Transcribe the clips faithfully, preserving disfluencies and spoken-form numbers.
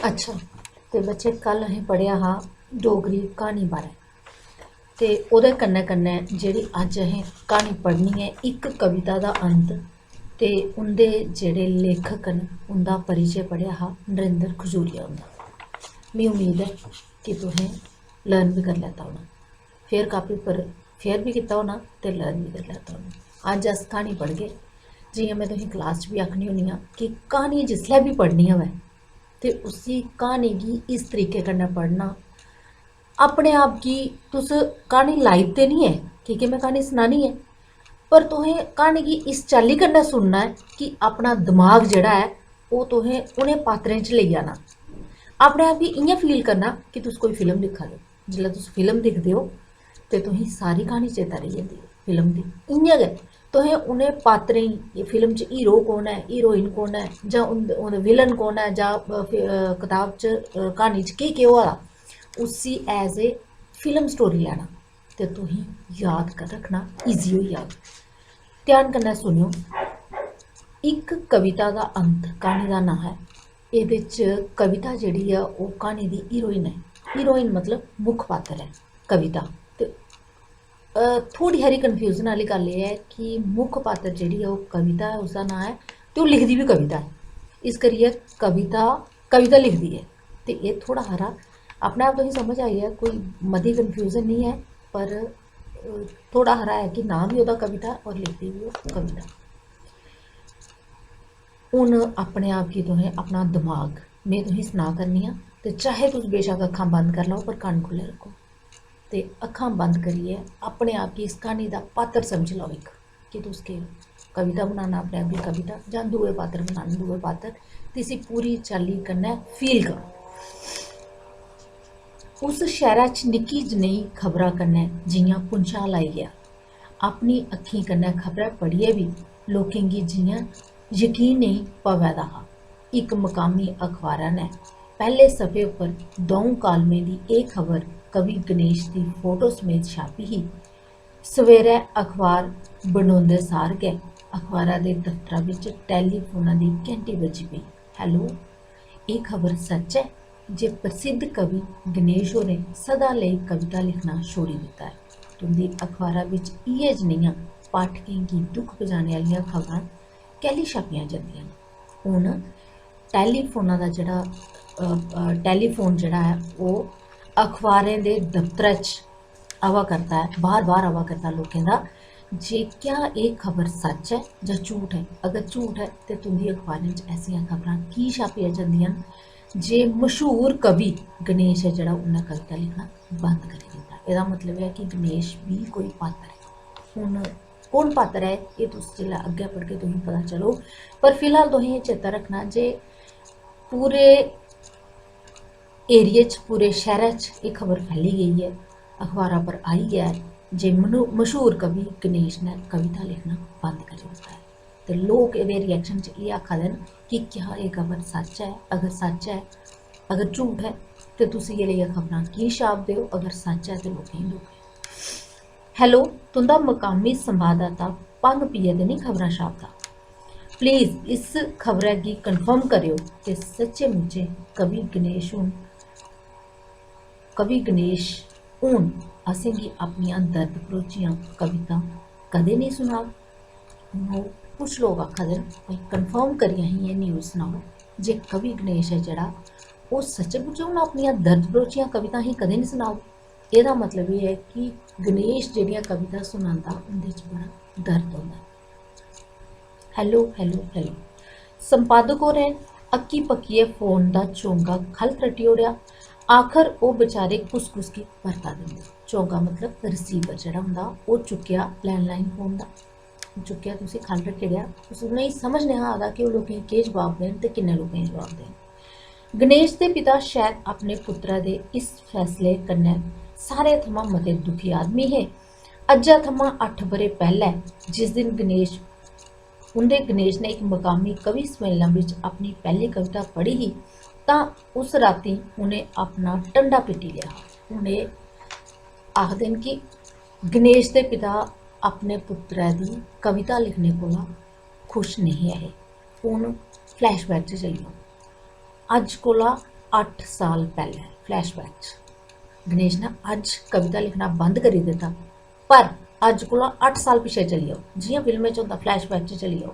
अच्छा, ते बच्चे, कल असें पढ़ेआ हा डोगरी क्हानी बारै, ते ओह्दे कन्नै कन्नै जेह्ड़ी अज्ज असें क्हानी पढ़नी ऐ, इक कविता दा अंत, ते उं'दे जेह्ड़े लेखक न, उं'दा परिचे पढ़ेआ हा नरेंद्र खजूरिया हुंदा। मी उम्मीद ऐ कि तुसें लर्न बी करी लैता होना। फेयर कापी पर फेयर बी कीता होना ते लर्न बी करी लैता होना। अज्ज अस क्हानी पढ़गे। जि'यां में तुसें क्लास च बी आखनी होन्नी आं कि क्हानी जिसलै बी पढ़नी होऐ, ते उसी, क्हानी गी इस तरीके कन्नै पढ़ना, अपने आप गी, तुस, क्हानी लाइव ते निं ऐ, की के में क्हानी सनानी ऐ, पर तुसें क्हानी गी इस चाल्ली कन्नै सुनना ऐ कि अपना दमाग जेह्ड़ा ऐ, ओह् तुसें उ'नें पात्रें च लेई जाना। अपने आप गी इ'यां फील करना कि तुस कोई फिल्म दिक्खा दे ओ। जिसलै तुस फिल्म दिखदे ओ, ते तुसें सारी क्हानी चेता रेही जंदी ऐ फिल्म दी। इ'यां गै तुसें उ'नें पात्रें गी, फिल्म च हीरो कौन ऐ, हीरोइन कौन ऐ, जां उं'दे, उं'दे विलन कौन ऐ, जां, अ, फि-, अ, कताब च, अ, क्हानी च केह् केह् होआ दा, उसी as a film story लैना, ते तुसें याद कर रक्खना, ईजी होई जाग। ध्यान कन्नै सुनेओ, इक कविता दा अंत क्हानी दा नांऽ ऐ। एह्दे च कविता जेह्ड़ी ऐ, ओह् क्हानी दी हीरोइन ऐ। हीरोइन मतलब मुक्ख पात्तर ऐ कविता। ते, अ, थोह्ड़ी हारी कन्फ्यूजन आह्ली गल्ल एह् ऐ कि मुक्ख पात्तर जेह्ड़ी ऐ, ओह् कविता ऐ, उसदा नांऽ ऐ, ते ओह् लिखदी बी कविता ऐ। इस करियै कविता, कविता लिखदी ऐ। ते एह् थोह्ड़ा हारा अपने आप तुसेंगी समझ आई ऐ, कोई मती कन्फ्यूजन निं ऐ, पर, अ, थोह्ड़ा हारा ऐ कि नांऽ बी ओह्दा कविता और लिखदी बी ओह् कविता। हून अपने आप गी तुसें, अपना दमाग, में तुसेंगी सनाऽ करनी आं, ते चाहे तुस बेशक्क अक्खां बंद करी लैओ, पर कन्न खु'ल्ले रक्खो। ते अक्खां बंद करियै अपने आप गी इस क्हानी दा पात्तर समझी लैओ इक, कि तुस केह् ओ। कविता बनाना, अपने आप गी कविता, जां दूए पात्तर बनाना, दूए पात्तर, ते इसी पूरी चाल्ली कन्नै फील करो। उस शैह्रा च निक्की जनेही खबरा कन्नै जि'यां भुंचाल आई गेआ। अपनी अक्खीं कन्नै खबरै पढ़ियै बी लोकें गी जि'यां यकीन नेईं पवै दा हा। इक मकामी अखबारा ने पैह्ले सफे उप्पर द'ऊं कालमें दी एह् खबर कवि गणेश दी फोटो समेत छापी ही। सवेरै अखबार बंडोंदे सार गै अखबारा दे दफ्तरा बिच टैलीफोना दी घैंटी बज्जी पेई। "हैलो, एह् खबर सच्च ऐ जे प्रसिद्ध कवि गणेश होरें सदा लेई कविता लिखना छोड़ी दित्ता ऐ। तुं'दी अखबारा बिच इ'यै जनेहियां पाठकें गी दुख पजाने आह्लियां खबरां कैह्ली छापियां जंदियां न?" हून टैलीफोना दा जेह्ड़ा, अ, अ, टैलीफोन जेह्ड़ा ऐ, ओह् अखबारें दे दफ्तरै च आवा करदा ऐ, बार-बार आवा करदा लोकें दा, जे क्या एह् खबर सच्च ऐ जां झूठ ऐ? अगर झूठ ऐ, ते तुं'दी अखबारें च ऐसियां खबरां की छापियां जंदियां न जे मशहूर कवि गणेश ऐ जेह्ड़ा, उन्नै कविता लिखना बंद करी दित्ता? एह्दा मतलब ऐ कि गणेश बी कोई पात्तर ऐ। हून कौन पात्तर ऐ, एह् तुस जिसलै अग्गें पढ़गे, तुसेंगी पता चलग। पर फिलहाल तुसें एह् चेता रक्खना जे पूरे एरिया च, पूरे शैह्रा च एह् खबर फैली गेई ऐ, अखबारा पर आई ऐ जे मनु-, मशहूर कवि गणेश ने कविता लिखना बंद करी दित्ता ऐ। ते लोक एह्दे रिएक्शन च एह् आखा दे न कि क्या एह् खबर सच्च ऐ? अगर सच्च ऐ, अगर झूठ ऐ, ते तुस इ'यै लेइयां खबरां की छापदे ओ? अगर सच्च ऐ, ते लोकें गी दुख ऐ। "हैलो, तुं'दा मकामी संवाददाता भंग पियै ते निं खबरां छापदा? प्लीज इस खबरै गी कन्फर्म करेओ जे सच्चें मुच्चें कवि गणेश हून, कवि गणेश हून असेंगी अपनियां दर्द भरोचियां कवितां कदें नेईं सुनाग?" हून ओह् कुछ लोक आखा दे न, भाई, कन्फर्म करियै असेंगी एह् न्यूज़ सनाओ जे कवि गणेश ऐ जेह्ड़ा, ओह् सच्चें मुच्चें हून अपनियां दर्द भरोचियां कवितां असेंगी कदें निं सनाग। एह्दा मतलब एह् ऐ कि गणेश जेह्ड़ियां कविता सनांदा, उं'दे च बड़ा दर्द होंदा। "Hello, hello, hello." संपादक होरें अक्की पक्कियै फोन दा चोंगा ख'ल्ल त्रट्टी ओड़ेआ। आखर ओह् बेचारे कुस कुस गी परता दिंदे। चोंगा मतलब रिसीवर जेह्ड़ा होंदा, ओह् चुक्केआ लैंडलाइन फोन दा, चुक्केआ ते उसी ख'ल्ल रक्खी ओड़ेआ। उस, उ'नेंगी समझ नेईं हा आ दा कि ओह् लोकें गी केह् जवाब देन ते किन्ने लोकें गी जवाब देन। गणेश दे पिता शायद अपने पुत्तरा दे इस फैसले कन्नै सारें थमां मते दुखी आदमी हे। अज्जै थमां अट्ठ ब'रे पैह्लै, जिस दिन गणेश, उं'दे गणेश ने इक मकामी कवि सम्मेलन बिच अपनी पैह्ली कविता पढ़ी ही, तां उस रातीं उ'नें अपना ढंडा पिट्टी लेआ हा। हून एह् आखदे न कि गणेश दे पिता अपने पुत्तरै दी कविता लिखने कोला खुश नेईं हे। हून flashback च चली जाओ। अज्ज कोला अट्ठ साल पैह्लें, फ्लैशबैक च गणेश ने अज्ज कविता लिखना बंद करी दित्ता, पर अज्ज कोला अट्ठ साल पिच्छें चली जाओ, जि'यां फिल्में च होंदा, फ्लैशबैक च चली जाओ,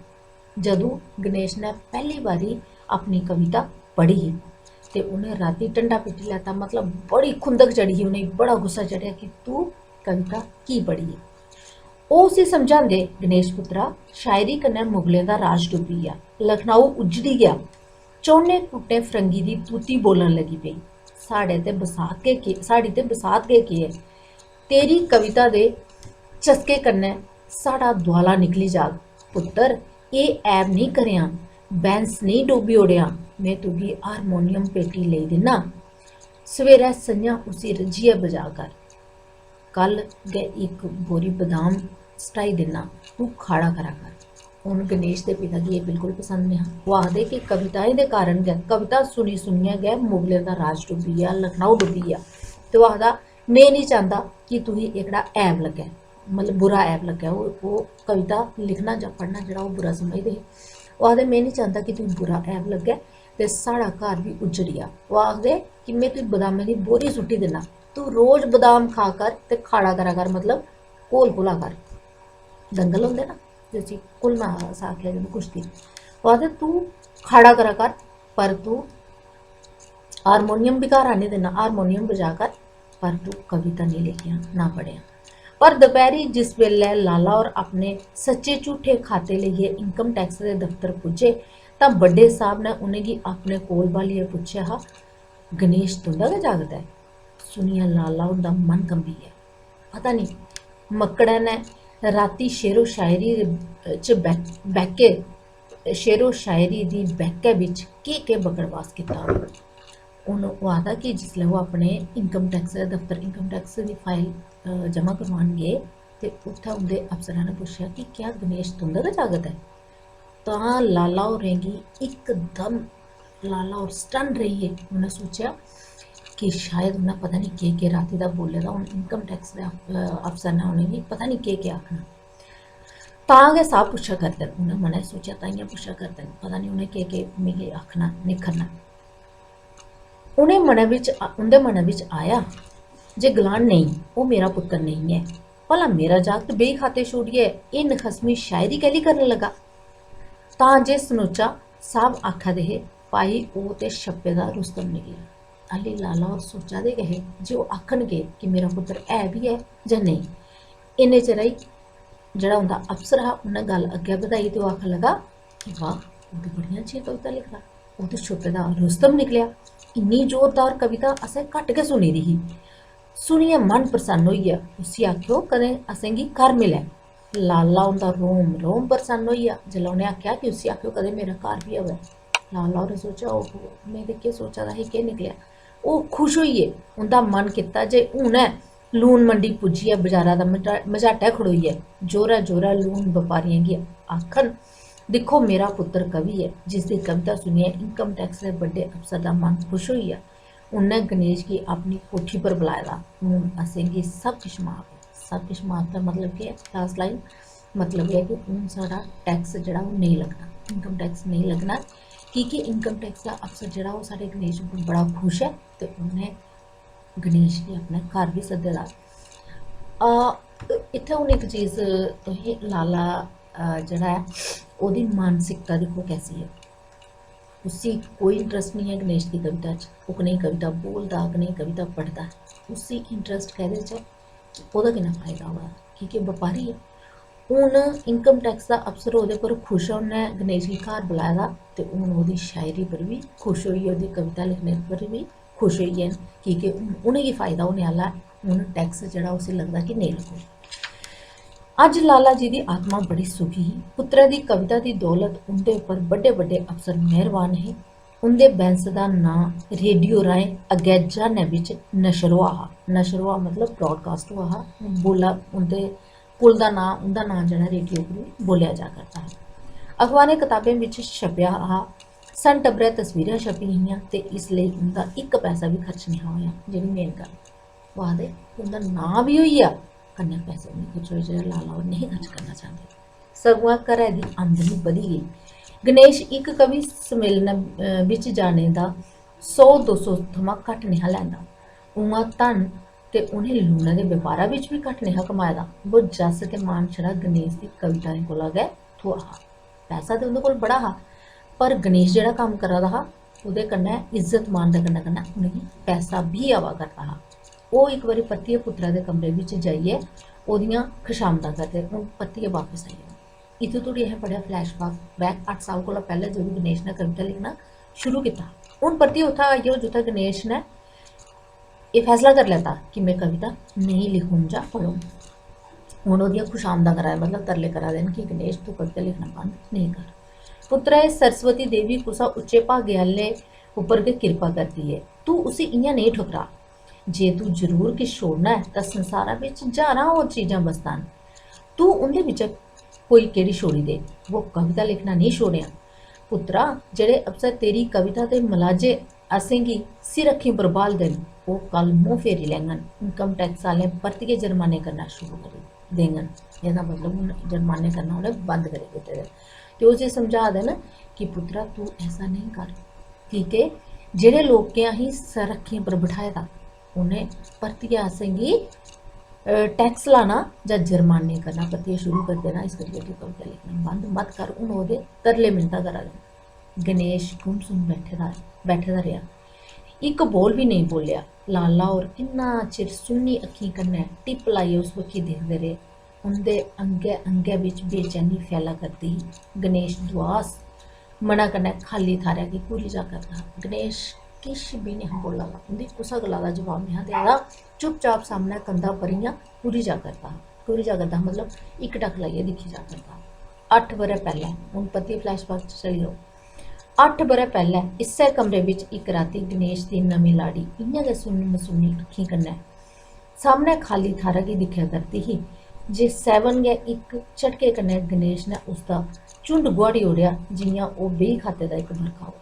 जदूं गणेश ने पैह्ली बारी अपनी कविता पढ़ी ही ते उ'नें रातीं ढंडा पिट्टी लैता, मतलब बड़ी खुंदक चढ़ी ही उ'नेंगी, बड़ा गुस्सा चढ़ेआ कि तूं कविता की पढ़ी। ओह् उसी समझांदे, "गणेश पुत्तरा, शायरी कन्नै मुगलें दा राज डुब्बी गेआ, लखनऊ उज्जड़ी गेआ, चौनें कुटें फरंगी दी तूती बोलन लगी पेई। साढ़े ते बसात गै केह्, साढ़ी ते बसात गै केह् ऐ? तेरी कविता दे चस्के कन्नै साढ़ा दुआला निकली जाग। पुत्तर, एह् ऐब नेईं करेआं, बैंस नेईं डोबी ओड़ेआं, में तुगी हारमोनियम पेटी लेई दिन्ना। सवेरै सं'ञा उसी रज्जियै बजा कर। कल गै इक बोरी बदाम सटाई दिन्ना, तूं खाड़ा करा कर।" हून गणेश दे पिता गी एह् बिल्कुल पसंद नेईं हा। ओह् आखदे कि कविताएं दे कारण गै, कविता सुनी सुनियै गै मुगलें दा राज डुब्बी गेआ, लखनऊ डुब्बी गेआ। ते ओह् आखदा, "में निं चांह्दा कि तुगी एह्कड़ा ऐब लग्गै, मतलब बुरा ऐब लग्गै।" ओह्, ओह् कविता लिखना जां पढ़ना जेह्ड़ा ओह् बुरा समझदे हे। ओह् आखदे, "में निं चांह्दा कि तुगी बुरा ऐब लग्गै ते साढ़ा घर बी उज्जड़ी जा।" ओह् आखदे कि "में तुगी बदामें दी बोरी सुट्टी दिन्ना, तूं रोज बदाम खा कर ते खाड़ा करा कर, मतलब घोल घोला कर।" दंगल होंदे ना, जिसी घुलना अस आखेआ जंदा कुश्ती, ओह् आखदे, "तूं खाड़ा करा कर, पर तूं हारमोनियम बी घर आह्नी देना, हारमोनियम बजा कर, पर तूं कविता नेईं लिखेआं, ना पढ़ेआं।" पर दपैह्री जिस बेल्लै लाला होर अपने सच्चे झूठे खाते लेइयै इनकम टैक्स दे दफ्तर पुज्जे, तां बड्डे साह्ब ने उ'नेंगी अपने कोल ब्हालियै पुच्छेआ हा, "गणेश तुं'दा गै जागत ऐ?" सुनियै लाला हुंदा मन कंबी गेआ। पता निं मक्कड़ै ने रातीं शेरो शायरी च बै-, बैह्के, शेरो शायरी दी बैह्कै बिच केह् केह् बकड़वास कीता होग। हून ओह् आखदा कि जिसलै ओह् अपने इनकम टैक्स दे दफ्तर, इनकम टैक्स दी फाइल, अ, जमा करोआन गे ते उत्थै उं'दे अफसरा ने पुच्छेआ कि "क्या गणेश तुं'दा गै जागत ऐ?" तां लाला होरें गी इकदम, लाला होर स्टन रेही गे। उ'नें सोचेआ कि शायद उ'नें पता निं केह् केह् रातीं दा बोले दा, हून इनकम टैक्स दे अफ-, अफसर ने उ'नेंगी पता निं केह् केह् आखना। तां गै साह्ब पुच्छा करदे न, उ'नें मनै च सोचेआ, "तां इ'यां पुच्छा करदे न, पता निं उ'नें केह् केह् मिगी आखना, निक्खरना।" उ'नें मनै बिच, उं'दे मनै बिच आया जे गलान, "नेईं, ओह् मेरा पुत्तर नेईं ऐ। भला मेरा जागत बेही खाते छोड़ियै एह् नखसमी शायरी कैह्ली करन लगा?" तां जे सनोचा साह्ब आखा दे हे, "भाई, ओह् ते छप्पे दा रुस्तम निकलेआ।" हाल्ली लाला होर सोचा दे गै हे जे ओह् आखन केह् कि मेरा पुत्तर है बी ऐ जां नेईं। इन्ने चिरै ई जेह्ड़ा उं'दा अफसर हा, उ'न्नै गल्ल अग्गें बधाई ते ओह् आखन लगा कि "वाह, ओह् ते बड़ियां अच्छियां कविता लिखदा, ओह् ते छुप्पे दा रुस्तम निकलेआ, इन्नी जोरदार कविता असें घट्ट गै सुनी दी ही।" सुनियै मन प्रसन्न होई गेआ। उसी आखेओ कदें असेंगी घर मिलै। लाला हुंदा रोम रोम प्रसन्न होई गेआ जेल्लै उ'नें आखेआ कि उसी आखेओ कदें मेरे घर बी आवै। लाला होरें सोचेआ, "ओहो, में ते केह् सोचा दा हा, केह् निकलेआ?" ओह् खुश होई गे। उं'दा मन कीता जे हूनै लून मंडी पुज्जियै बजारा दा मटा-, मझाटै खड़ोइयै जोरै जोरै लून बपारियें गी आखन, "दिक्खो, मेरा पुत्तर कवि ऐ।" जिसदी कविता सुनियै इनकम टैक्स दे बड्डे अफसर दा मन खुश होई गेआ। उ'न्नै गणेश गी अपनी कोठी पर बलाए दा। "हून असेंगी सब किश माफ ऐ।" सब किश माफ दा मतलब केह् ऐ? लास्ट लाइन मतलब एह् ऐ कि हून साढ़ा टैक्स जेह्ड़ा ओह् नेईं लग्गना, इनकम टैक्स नेईं लग्गना, की के इनकम टैक्स दा अफसर जेह्ड़ा ओह् साढ़े गणेश उप्पर बड़ा खुश ऐ ते उ'न्नै गणेश गी अपने घर बी सद्दे दा। आ, इत्थै हून इक चीज तुसें लाला, आ, जेह्ड़ा ऐ ओह्दी मानसिकता दिक्खो कैसी ऐ। उसी कोई इंटरस्ट निं ऐ गणेश दी कविता च। ओह् कनेही कविता बोलदा, कनेही कविता पढ़दा, उसी इंटरस्ट कैह्दे च ऐ कि ओह्दा किन्ना फायदा होआ दा, की के बपारी ऐ। हून इनकम टैक्स दा अफसर ओह्दे पर खुश ऐ, उन्नै गणेश गी घर बलाए दा ते हून ओह्दी शायरी पर बी खुश होइयै, ओह्दी कविता लिखने पर बी खुश होई गे न, की के हून उ'नेंगी फायदा होने आह्ला ऐ। हून टैक्स जेह्ड़ा उसी लगदा कि नेईं लग्गग। अज्ज लाला जी दी आत्मा बड़ी सुखी ही। पुत्तरै दी कविता दी दौलत उं'दे उप्पर बड्डे-बड्डे अफसर मेहरबान हे। उं'दे बैंस दा नांऽ रेडियो राहें अग्गै ज्हानै बिच नशर होआ हा। नशर होआ मतलब ब्राडकास्ट होआ हा। बोला, उं'दे कुल दा नांऽ, उं'दा नांऽ जेह्ड़ा रेडियो पर बी बोलेआ जा करदा हा। अखबारें कताबें बिच छपेआ हा। सन टब्बरै तस्वीरां छपी हियां ते इस लेई उं'दा इक पैसा बी खर्च नेईं हा होएआ। जेह्ड़ी मेन गल्ल, ओह् आखदे, "उं'दा नांऽ बी होई गेआ, कन्नै पैसे बी खर्च होए, जेह्ड़ा लाला होर नेईं खर्च करना चांह्दे।" सगुआं घरै दी आमदनी बधी गेई। गणेश इक कवि सम्मेलन, अ, बिच जाने दा सौ दो सौ थमां घट्ट नेहा लैंदा। उ'आं धन ते उ'नें लूनै दे बपारा बिच बी घट्ट नेहा कमाए दा। वो जस ते मान छड़ा गणेश दी कविताएं कोला गै थ्होआ हा। पैसा ते उं'दे कोल बड़ा हा, पर गणेश जेह्ड़ा कम्म करा दा हा, ओह्दे कन्नै इज्जत मान दे कन्नै कन्नै उ'नेंगी पैसा बी आवा करदा हा। ओह् इक बारी परतियै पुत्तरा दे कमरे बिच जाइयै ओह्दियां खुशामदां करदे। हून परतियै बापस आई जाओ। इत्थूं धोड़ी असें पढ़ेआ flashback, back अट्ठ साल कोला पैह्लें जदूं गणेश ने कविता लिखना शुरू कीता। हून परतियै उत्थै आई जाओ जित्थै गणेश ने एह् फैसला करी लैता कि में कविता नेईं लिखूं जां पढ़ूं। हून ओह्दियां खुशामदां करा दे, मतलब तरले करा दे न कि गणेश, तू कविता लिखना बंद नेईं कर। पुत्तरा, एह् सरस्वती देवी कुसै उच्चे भागे आह्ले उप्पर गै किरपा करदी ऐ। तू उसी इ'यां नेईं ठुकरा। जे तू जरूर किश छोड़ना ऐ, तां संसारा बिच ज्हारां होर चीजां बसदा न। तू उं'दे बिच्चा कोई केह्ड़ी छोड़ी दे। वो कविता लिखना नेईं छोड़ेआं। पुत्तरा, जेह्ड़े अफसर तेरी कविता दे मलाजे असेंगी सिर अक्खीं पर ब्हालदे न, ओह् कल मूंह् फेरी लैङन। Income tax आह्ले परतियै जरमाने करना शुरू करी देङन। एह्दा मतलब हून जरमाने करना उ'नें बंद करी दित्ते दे। ते ओह् जे समझा दे न कि पुत्तरा, तू ऐसा नेईं कर, की के जेह्ड़े लोकें असें सिर अक्खीं पर बठाए दा, उ'नें परतियै असेंगी, अ, टैक्स लाना जां जरमाने करना परतियै शुरू करी देना। इस करियै तू कविता लिखना बंद मत कर। हून ओह्दे तरले मिन्नतां करा दे न। गणेश गुमसुम बैठे दा, बैठे दा रेहा। इक बोल बी नेईं बोलेआ। लाला होर किन्ना चिर सुन्नी अक्खीं कन्नै टिप लाइयै उस बक्खी दिखदे रेह्। उं'दे अंगै अंगै बिच बेचैनी फैला करदी ही। गणेश दुआस मना कन्नै खाल्ली थाह्रै गी घूरी जा करदा हा। गणेश किश बी नेईं हा बोला दा, उं'दी कुसै गल्ला दा जवाब नेईं हा देआ दा। चुपचाप सामनै कंधा पर इ'यां घूरी जा करदा हा। घूरी जा करदा हा मतलब इक टक लाइयै दिक्खी जा करदा हा। अट्ठ ब'रे पैह्लें, हून परतियै flashback च चली जाओ। अट्ठ ब'रे पैह्लें इस्सै कमरे बिच इक राती गणेश दी नमीं लाड़ी इ'यां गै सुन्न मसुन्नी अक्खीं कन्नै सामनै खाल्ली थाह्रा गी दिक्खेआ करदी ही जे सैवन गै इक झटके कन्नै गणेश ने उसदा झुंड गुहाड़ी ओड़ेआ, जि'यां ओह् बेही खाते दा इक बरखा होऐ।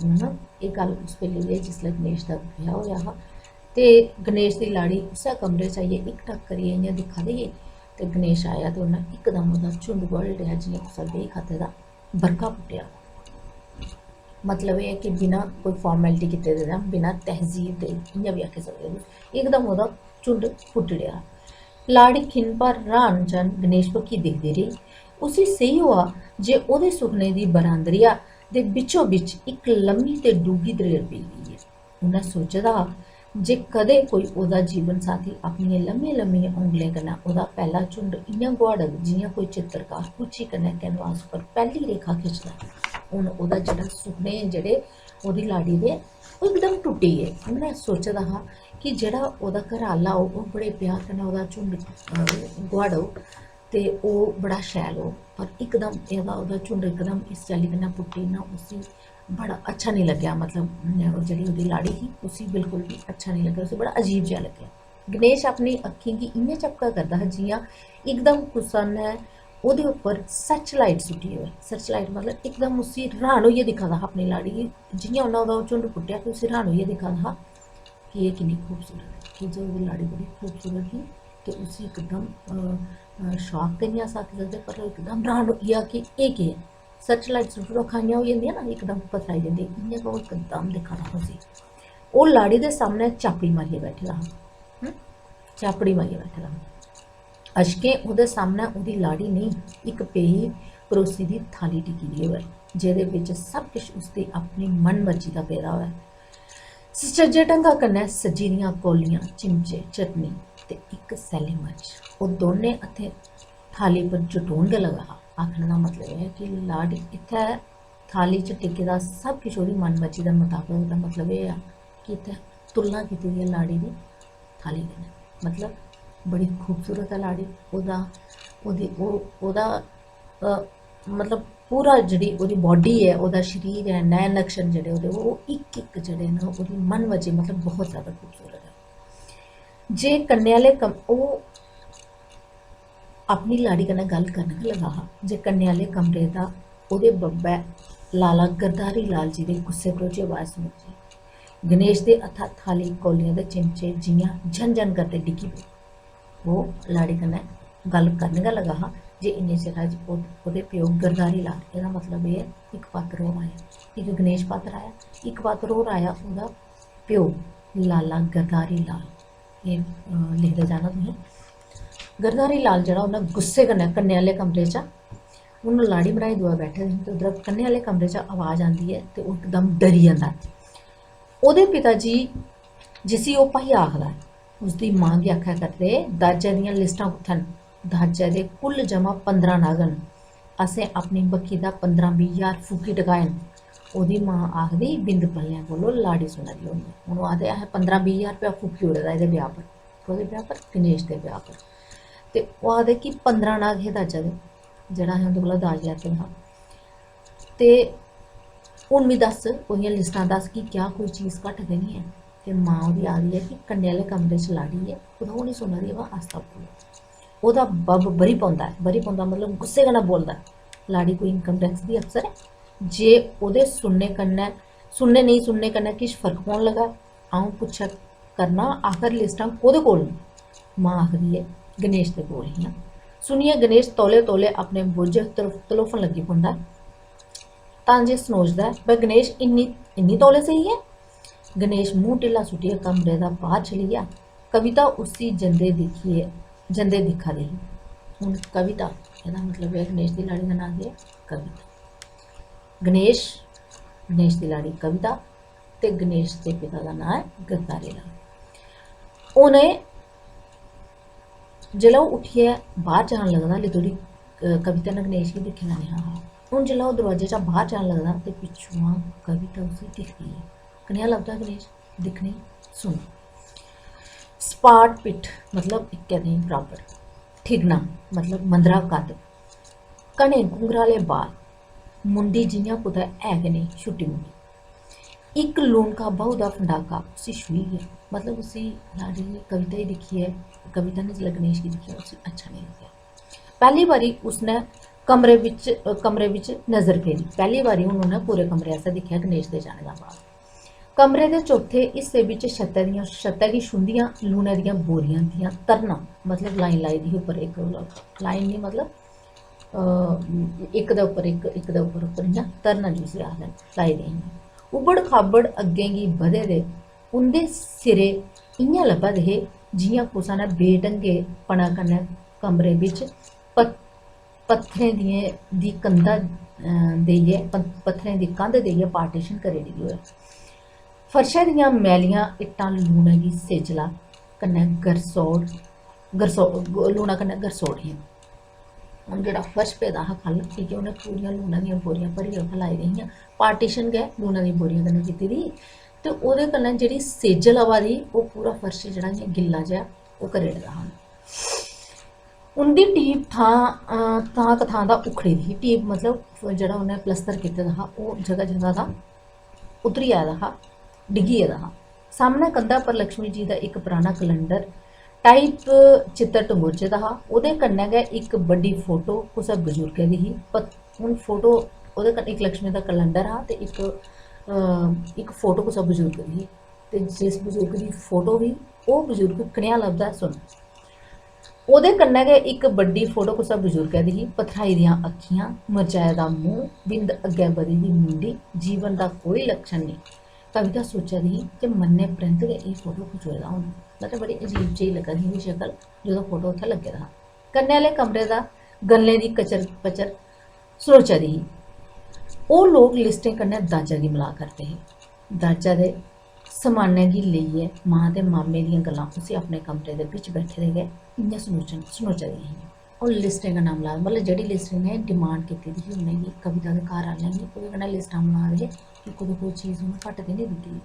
हून एह् गल्ल उस बेल्लै दी ऐ जिसलै गणेश दा ब्याह् होएआ हा ते गणेश दी लाड़ी उस्सै कमरे च आइयै इक टक करियै इ'यां दिक्खा दी ही ते गणेश आया ते उन्नै इकदम ओह्दा झुंड गुहाड़ी ओड़ेआ, जि'यां कुसै बेही खाते दा बरखा पुट्टेआ। मतलब एह् ऐ कि बिना कोई formality कीते दे जां बिना तहजीब दे, इ'यां बी आखी सकदे तुस, इकदम ओह्दा झुंड फुट्टी ओड़ेआ। लाड़ी खिन भर र्हान जन गणेश बक्खी दिखदी रेही। उसी सेही होआ जे ओह्दे सुखने दी बरांदरिया दे बिच्चो बिच इक लम्मी ते डूंह्गी दरेड़ पेई गेई ऐ। उ'न्नै सोचे दा हा जे कदें कोई ओह्दा जीवन साथी अपनियें लम्मियें लम्मियें औंगलें कन्नै ओह्दा पैह्ला झुंड इ'यां गुहाड़ग जि'यां कोई चित्तरकार कुची कन्नै कैनवास उप्पर पैह्ली रेखा खिचदा ऐ। हून ओह्दा जेह्ड़ा सुखने जेह्ड़े ओह्दी लाड़ी दे, ओह् इकदम टुट्टी गे। उ'न्नै सोचे दा हा कि जेह्ड़ा ओह्दा घरै आह्ला होग, ओह् बड़े प्यार कन्नै ओह्दा झुंड, अ, गुहाड़ग ते ओह् बड़ा शैल होग, पर इकदम एह्दा, ओह्दा झुंड इकदम इस चाल्ली कन्नै पुट्टी ना, उसी बड़ा अच्छा निं लग्गेआ। मतलब, ओह् जेह्ड़ी ओह्दी लाड़ी ही, उसी बिल्कुल बी अच्छा निं लग्गेआ, उसी बड़ा अजीब जेहा लग्गेआ। गणेश अपनी अक्खीं गी इ'यां झपका करदा हा जि'यां इकदम कुसै ने ओह्दे उप्पर searchlight सुट्टी होऐ। Searchlight मतलब इकदम उसी र्हान होइयै दिक्खा दा हा अपनी लाड़ी गी, जि'यां उन्नै ओह्दा ओह् झुंड पुट्टेआ ते उसी र्हान होइयै दिक्खा दा हा कि एह् किन्नी खूबसूरत ऐ, की जे ओह्दी लाड़ी बड़ी खूबसूरत ही ते उसी इकदम, अ, अ, shock ते निं अस आखी सकदे, पर इकदम र्हान होई गेआ कि एह् केह् ऐ। Searchlight सुट्टो, अक्खां इ'यां होई जंदियां ना, इकदम पथराई जंदी, इ'यां गै ओह् इकदम दिक्खा दा हा उसी। ओह् लाड़ी दे सामनै चापड़ी मारियै बैठे दा हा, हं? चापड़ी मारियै बैठे दा हा। अशकें ओह्दे सामनै ओह्दी लाड़ी नेईं, इक पेई परोसी दी थाली टिकी दी होऐ, जेह्दे बिच सब किश उसदी अपनी मन मर्जी दा पेदा होऐ। सचज्जे ढंगा कन्नै सज्जी दियां कौलियां, चिमचे, चटनी ते इक सैल्ली मर्च। ओह् दोनें हत्थें थाली पर जटोन गै लगा हा। आखने दा मतलब एह् ऐ कि लाड़ी इत्थै थाली च टिके दा सब किश ओह्दी मन मर्जी दे मताबक, ओह्दा मतलब एह् ऐ कि इत्थै तुलना कीती दी ऐ लाड़ी दी थाली कन्नै। मतलब, बड़ी खूबसूरत ऐ लाड़ी। ओह्दा, ओह्दी, ओह्, ओह्दा, अ, मतलब, पूरा जेह्ड़ी ओह्दी body ऐ, ओह्दा शरीर ऐ, नैन नक्शन जेह्ड़े ओह्दे, ओह् इक इक जेह्ड़े न, ओह्दी मन मर्जी, मतलब, बहुत जैदा खूबसूरत ऐ। जे कन्नै आह्ले कम-, ओह् अपनी लाड़ी कन्नै गल्ल करन गै लगा हा जे कन्नै आह्ले कमरे दा ओह्दे बब्बै लाला गरधारी लाल जी दे गुस्से भरोची अवाज सुनोची। गणेश दे हत्था थाली, कौलियां ते चिमचे जि'यां झन-झन करदे डिग्गी पे। ओह् लाड़ी कन्नै गल्ल करन गै लगा हा ते इन्ने चिर च ओह्-, ओह्दे प्यो गरधारी लाल, एह्दा मतलब एह् ऐ इक पात्तर होर आया, इक गणेश पात्तर आया, इक पात्तर होर आया ओह्दा प्यो लाला गरधारी लाल। एह्, अ, लिखदे जाना तुसें। गरधारी लाल जेह्ड़ा उन्नै गुस्से कन्नै कन्नै आह्ले कमरे चा, हून लाड़ी मराही दोऐ बैठे दे हे ते उद्धरा कन्नै आह्ले कमरे चा अवाज आंदी ऐ ते ओह् इकदम डरी जंदा ऐ। ओह्दे पिता जी, जिसी ओह् भाई आखदा ऐ, उसदी मां गी आखै करदे, "दाजै दियां लिस्टां कुत्थै न? दाजै दे कुल जमा पंदरां नग न। असें अपनी बक्खी दा पंदरां बीह् ज्हार फूकी टकाए न।" ओह्दी मां आखदी, "बिंद पल्लेआं कोलो लाड़ी सुना दी होनी ऐ।" हून ओह् आखदे, "असें पंदरां बीह् ज्हार रपेआ फूकी ओड़े दा एह्दे ब्याह् पर।" कोह्दे ब्याह् पर? गणेश दे ब्याह् पर। ते ओह् आखदे कि पंदरां नग हे दाजै दे, जेह्ड़ा असें उं'दे कोला दाज लैते दा हा। ते हून मी दस्स, ओह्दियां लिस्टां दस्स कि क्या कोई चीज घट्ट ते निं ऐ? ते मां ओह्दी आखदी ऐ कि कन्नै आह्ले कमरे च लाड़ी ऐ, कुतै ओह् निं सुना दी, अवा आस्ता बोलो। ओह्दा बब्ब बरी पौंदा ऐ, बरी पौंदा मतलब गुस्से कन्नै बोलदा ऐ, "लाड़ी कोई इनकम टैक्स दी अफसर ऐ, जे ओह्दे सुनने कन्नै, सुनने नेईं सुनने कन्नै किश फर्क पौन लगा, अ'ऊं पुच्छा करना, आखर लिस्टां कोह्दे कोल न?" मां आखदी ऐ, "गणेश दे कोल हियां।" सुनियै गणेश तौले तौले अपने बोझ तलो-, तलोफन लग्गी पौंदा ऐ। तां जे सनोचदा ऐ, "भाई गणेश, इन्नी, इन्नी तौले सेही ऐ?" गणेश मूंह ढिल्ला सुट्टियै कमरे दा बाह्र चली गेआ। कविता उसी जंदे दिक्खियै, जंदे दिक्खा दी ही। हून कविता, एह्दा मतलब ऐ गणेश दी लाड़ी दा नांऽ केह् ऐ? कविता। गणेश, गणेश दी लाड़ी कविता ते गणेश दे पिता दा नांऽ ऐ गरधारी लाल। हून एह् जिसलै ओह् उट्ठियै बाह्र जान लगदा, हल्ली धोड़ी, अ, कविता ने गणेश गी दिक्खे दा नेईं हा। हून जिसलै ओह् दरोआजे चा बाह्र जान लगदा ते पिच्छुआं कविता उसी दिखदी ऐ। कनेहा लभदा गणेश? दिक्खने गी सुनो। सपाट पिट्ठ मतलब इक्कै देही बराबर, ठिगना मतलब मंदरा कद, घने घुंघराले बाल, मुंडी जि'यां कुतै है गै नेईं, छुट्टी मुंडी। इक लूनका बहू दा फंडाका उसी छुई गेआ, मतलब उसी लाड़ी गी, कविता गी दिक्खियै, कविता ने जिसलै गणेश गी दिक्खेआ, उसी अच्छा नेईं लग्गेआ। पैह्ली बारी उसने कमरे बिच, अ, कमरे बिच नजर फेरी। पैह्ली बारी हून उन्नै पूरे कमरे आस्तै दिक्खेआ गणेश दे जाने दे बाद। कमरे दे चौथे हिस्से बिच छत्तै दियां, छत्तै गी छुंदियां लूनै दियां बोरियां दियां तरनां, मतलब लाइन लाई दी ही उप्पर, इक लाइन निं, मतलब, अ, इक दे उप्पर इक, इक दे उप्पर उप्पर इ'यां तरनां जिसी आखदे न, लाई दियां हियां। उबड़ खाबड़ अग्गें गी बधे दे उं'दे सिरे इ'यां लब्भा दे हे जि'यां कुसै ने बेढंगे पना कन्नै कमरे बिच पत-, पत्थरें दियें, दी कंधा, अ, देइयै, प-, पत्थरें दी कंध देइयै partition करी ओड़ी दी होऐ। फर्शै दियां मैलियां इट्टां लूनै दी सेजला कन्नै गरसोड़, गरसो-, ग-, लूना कन्नै गरसोड़ हियां। हून जेह्ड़ा फर्श पेदा हा ख'ल्ल, की के उ'नें पूरियां लूना दियां बोरियां भरियै उत्थै लाई दियां हियां, partition गै लूना दियां बोरियां कन्नै कीती दी ही, ते ओह्दे कन्नै जेह्ड़ी सेजल आवा दी ही, ओह् पूरा फर्श जेह्ड़ा इ'यां गिल्ला जेहा, ओह् करी ओड़े दा हा उ'नें। उं'दी टीप थां, अ, थां कथां दा उखड़ी दी ही। टीप मतलब जेह्ड़ा उ'नें प्लस्तर कीते दा हा, ओह् जगह जगह दा उतरी आए दा हा, डिग्गी गेदा हा। सामनै कंधा पर लक्ष्मी जी दा इक पराना कलंडर टाइप चित्तर टंगोचे दा हा। ओह्दे कन्नै गै इक बड्डी फोटो कुसै बजुर्गै दी ही। प-, हून फोटो, ओह्दे कन्नै इक लक्ष्मी दा कलंडर हा ते इक, अ, इक फोटो कुसै बजुर्ग दी ही। ते जिस बजुर्ग दी फोटो ही, ओह् बजुर्ग कनेहा लभदा ऐ, सुनो। ओह्दे कन्नै गै इक बड्डी फोटो कुसै बजुर्गै दी ही, पथराई दियां अक्खियां, मरजाए दा मूंह, बिंद अग्गें बधी दी मुंडी, जीवन दा कोई लक्षण नेईं। कविता सोचा दी ही जे मरने परैंत गै एह् फोटो खचोए दा होना। मतलब बड़ी अजीब जेही लग्गा दी ही शक्ल, जेह्दा फोटो उत्थै लग्गे दा हा। कन्नै आह्ले कमरे दा गल्लें दी कचर पचर सनोचा दी ही। ओह् लोक लिस्टें कन्नै दाजा गी मला करदे हे। दाजा दे समानै गी लेइयै मां ते मामे दियां गल्लां उसी अपने कमरे दे बिच बैठे दे गै इ'यां सनोचन, सनोचा दियां हियां। ओह् लिस्टें कन्नै मला, मतलब जेह्ड़ी लिस्ट इ'नें डिमांड कीती दी ही उ'नेंगी, कविता दे घर आह्लें गी, ओह्दे कन्नै लिस्टां मला दे हे कि कुतै कोई चीज उ'नें घट्ट ते निं दित्ती दी।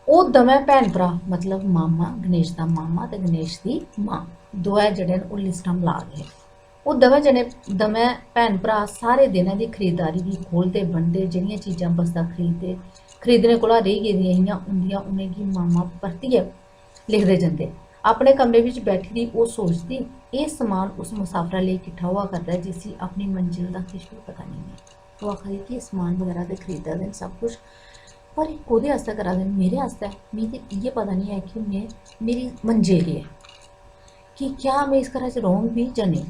ओह् दमैं भैन भ्राऽ, मतलब मामा, गणेश दा मामा ते गणेश दी मां, दोऐ जेह्ड़े न, ओह् लिस्टां मला दे हे। ओह् दमैं जने, दमैं भैन भ्राऽ सारे दिनै दी खरीददारी गी खोह्लदे, बंडदे, जेह्ड़ियां चीजां बस्ता खरीददे, खरीदने कोला रेही गेदियां हियां, उं'दियां उ'नेंगी मामा परतियै लिखदे जंदे। अपने कमरे बिच बैठी दी ओह् सोचदी, "एह् समान उस मुसाफरै लेई किट्ठा होआ करदा ऐ, जिसी अपनी मंजल दा किश बी पता नेईं ऐ।" ओह् आखा दी कि एह् समान बगैरा ते खरीदा दे न सब कुछ, पर एह् कोह्दे आस्तै करा दे न? मेरे आस्तै? मिगी ते इ'यै पता निं ऐ कि में, मेरी मंजल केह् ऐ, कि क्या में इस घरा च रौह्ङ बी जां नेईं।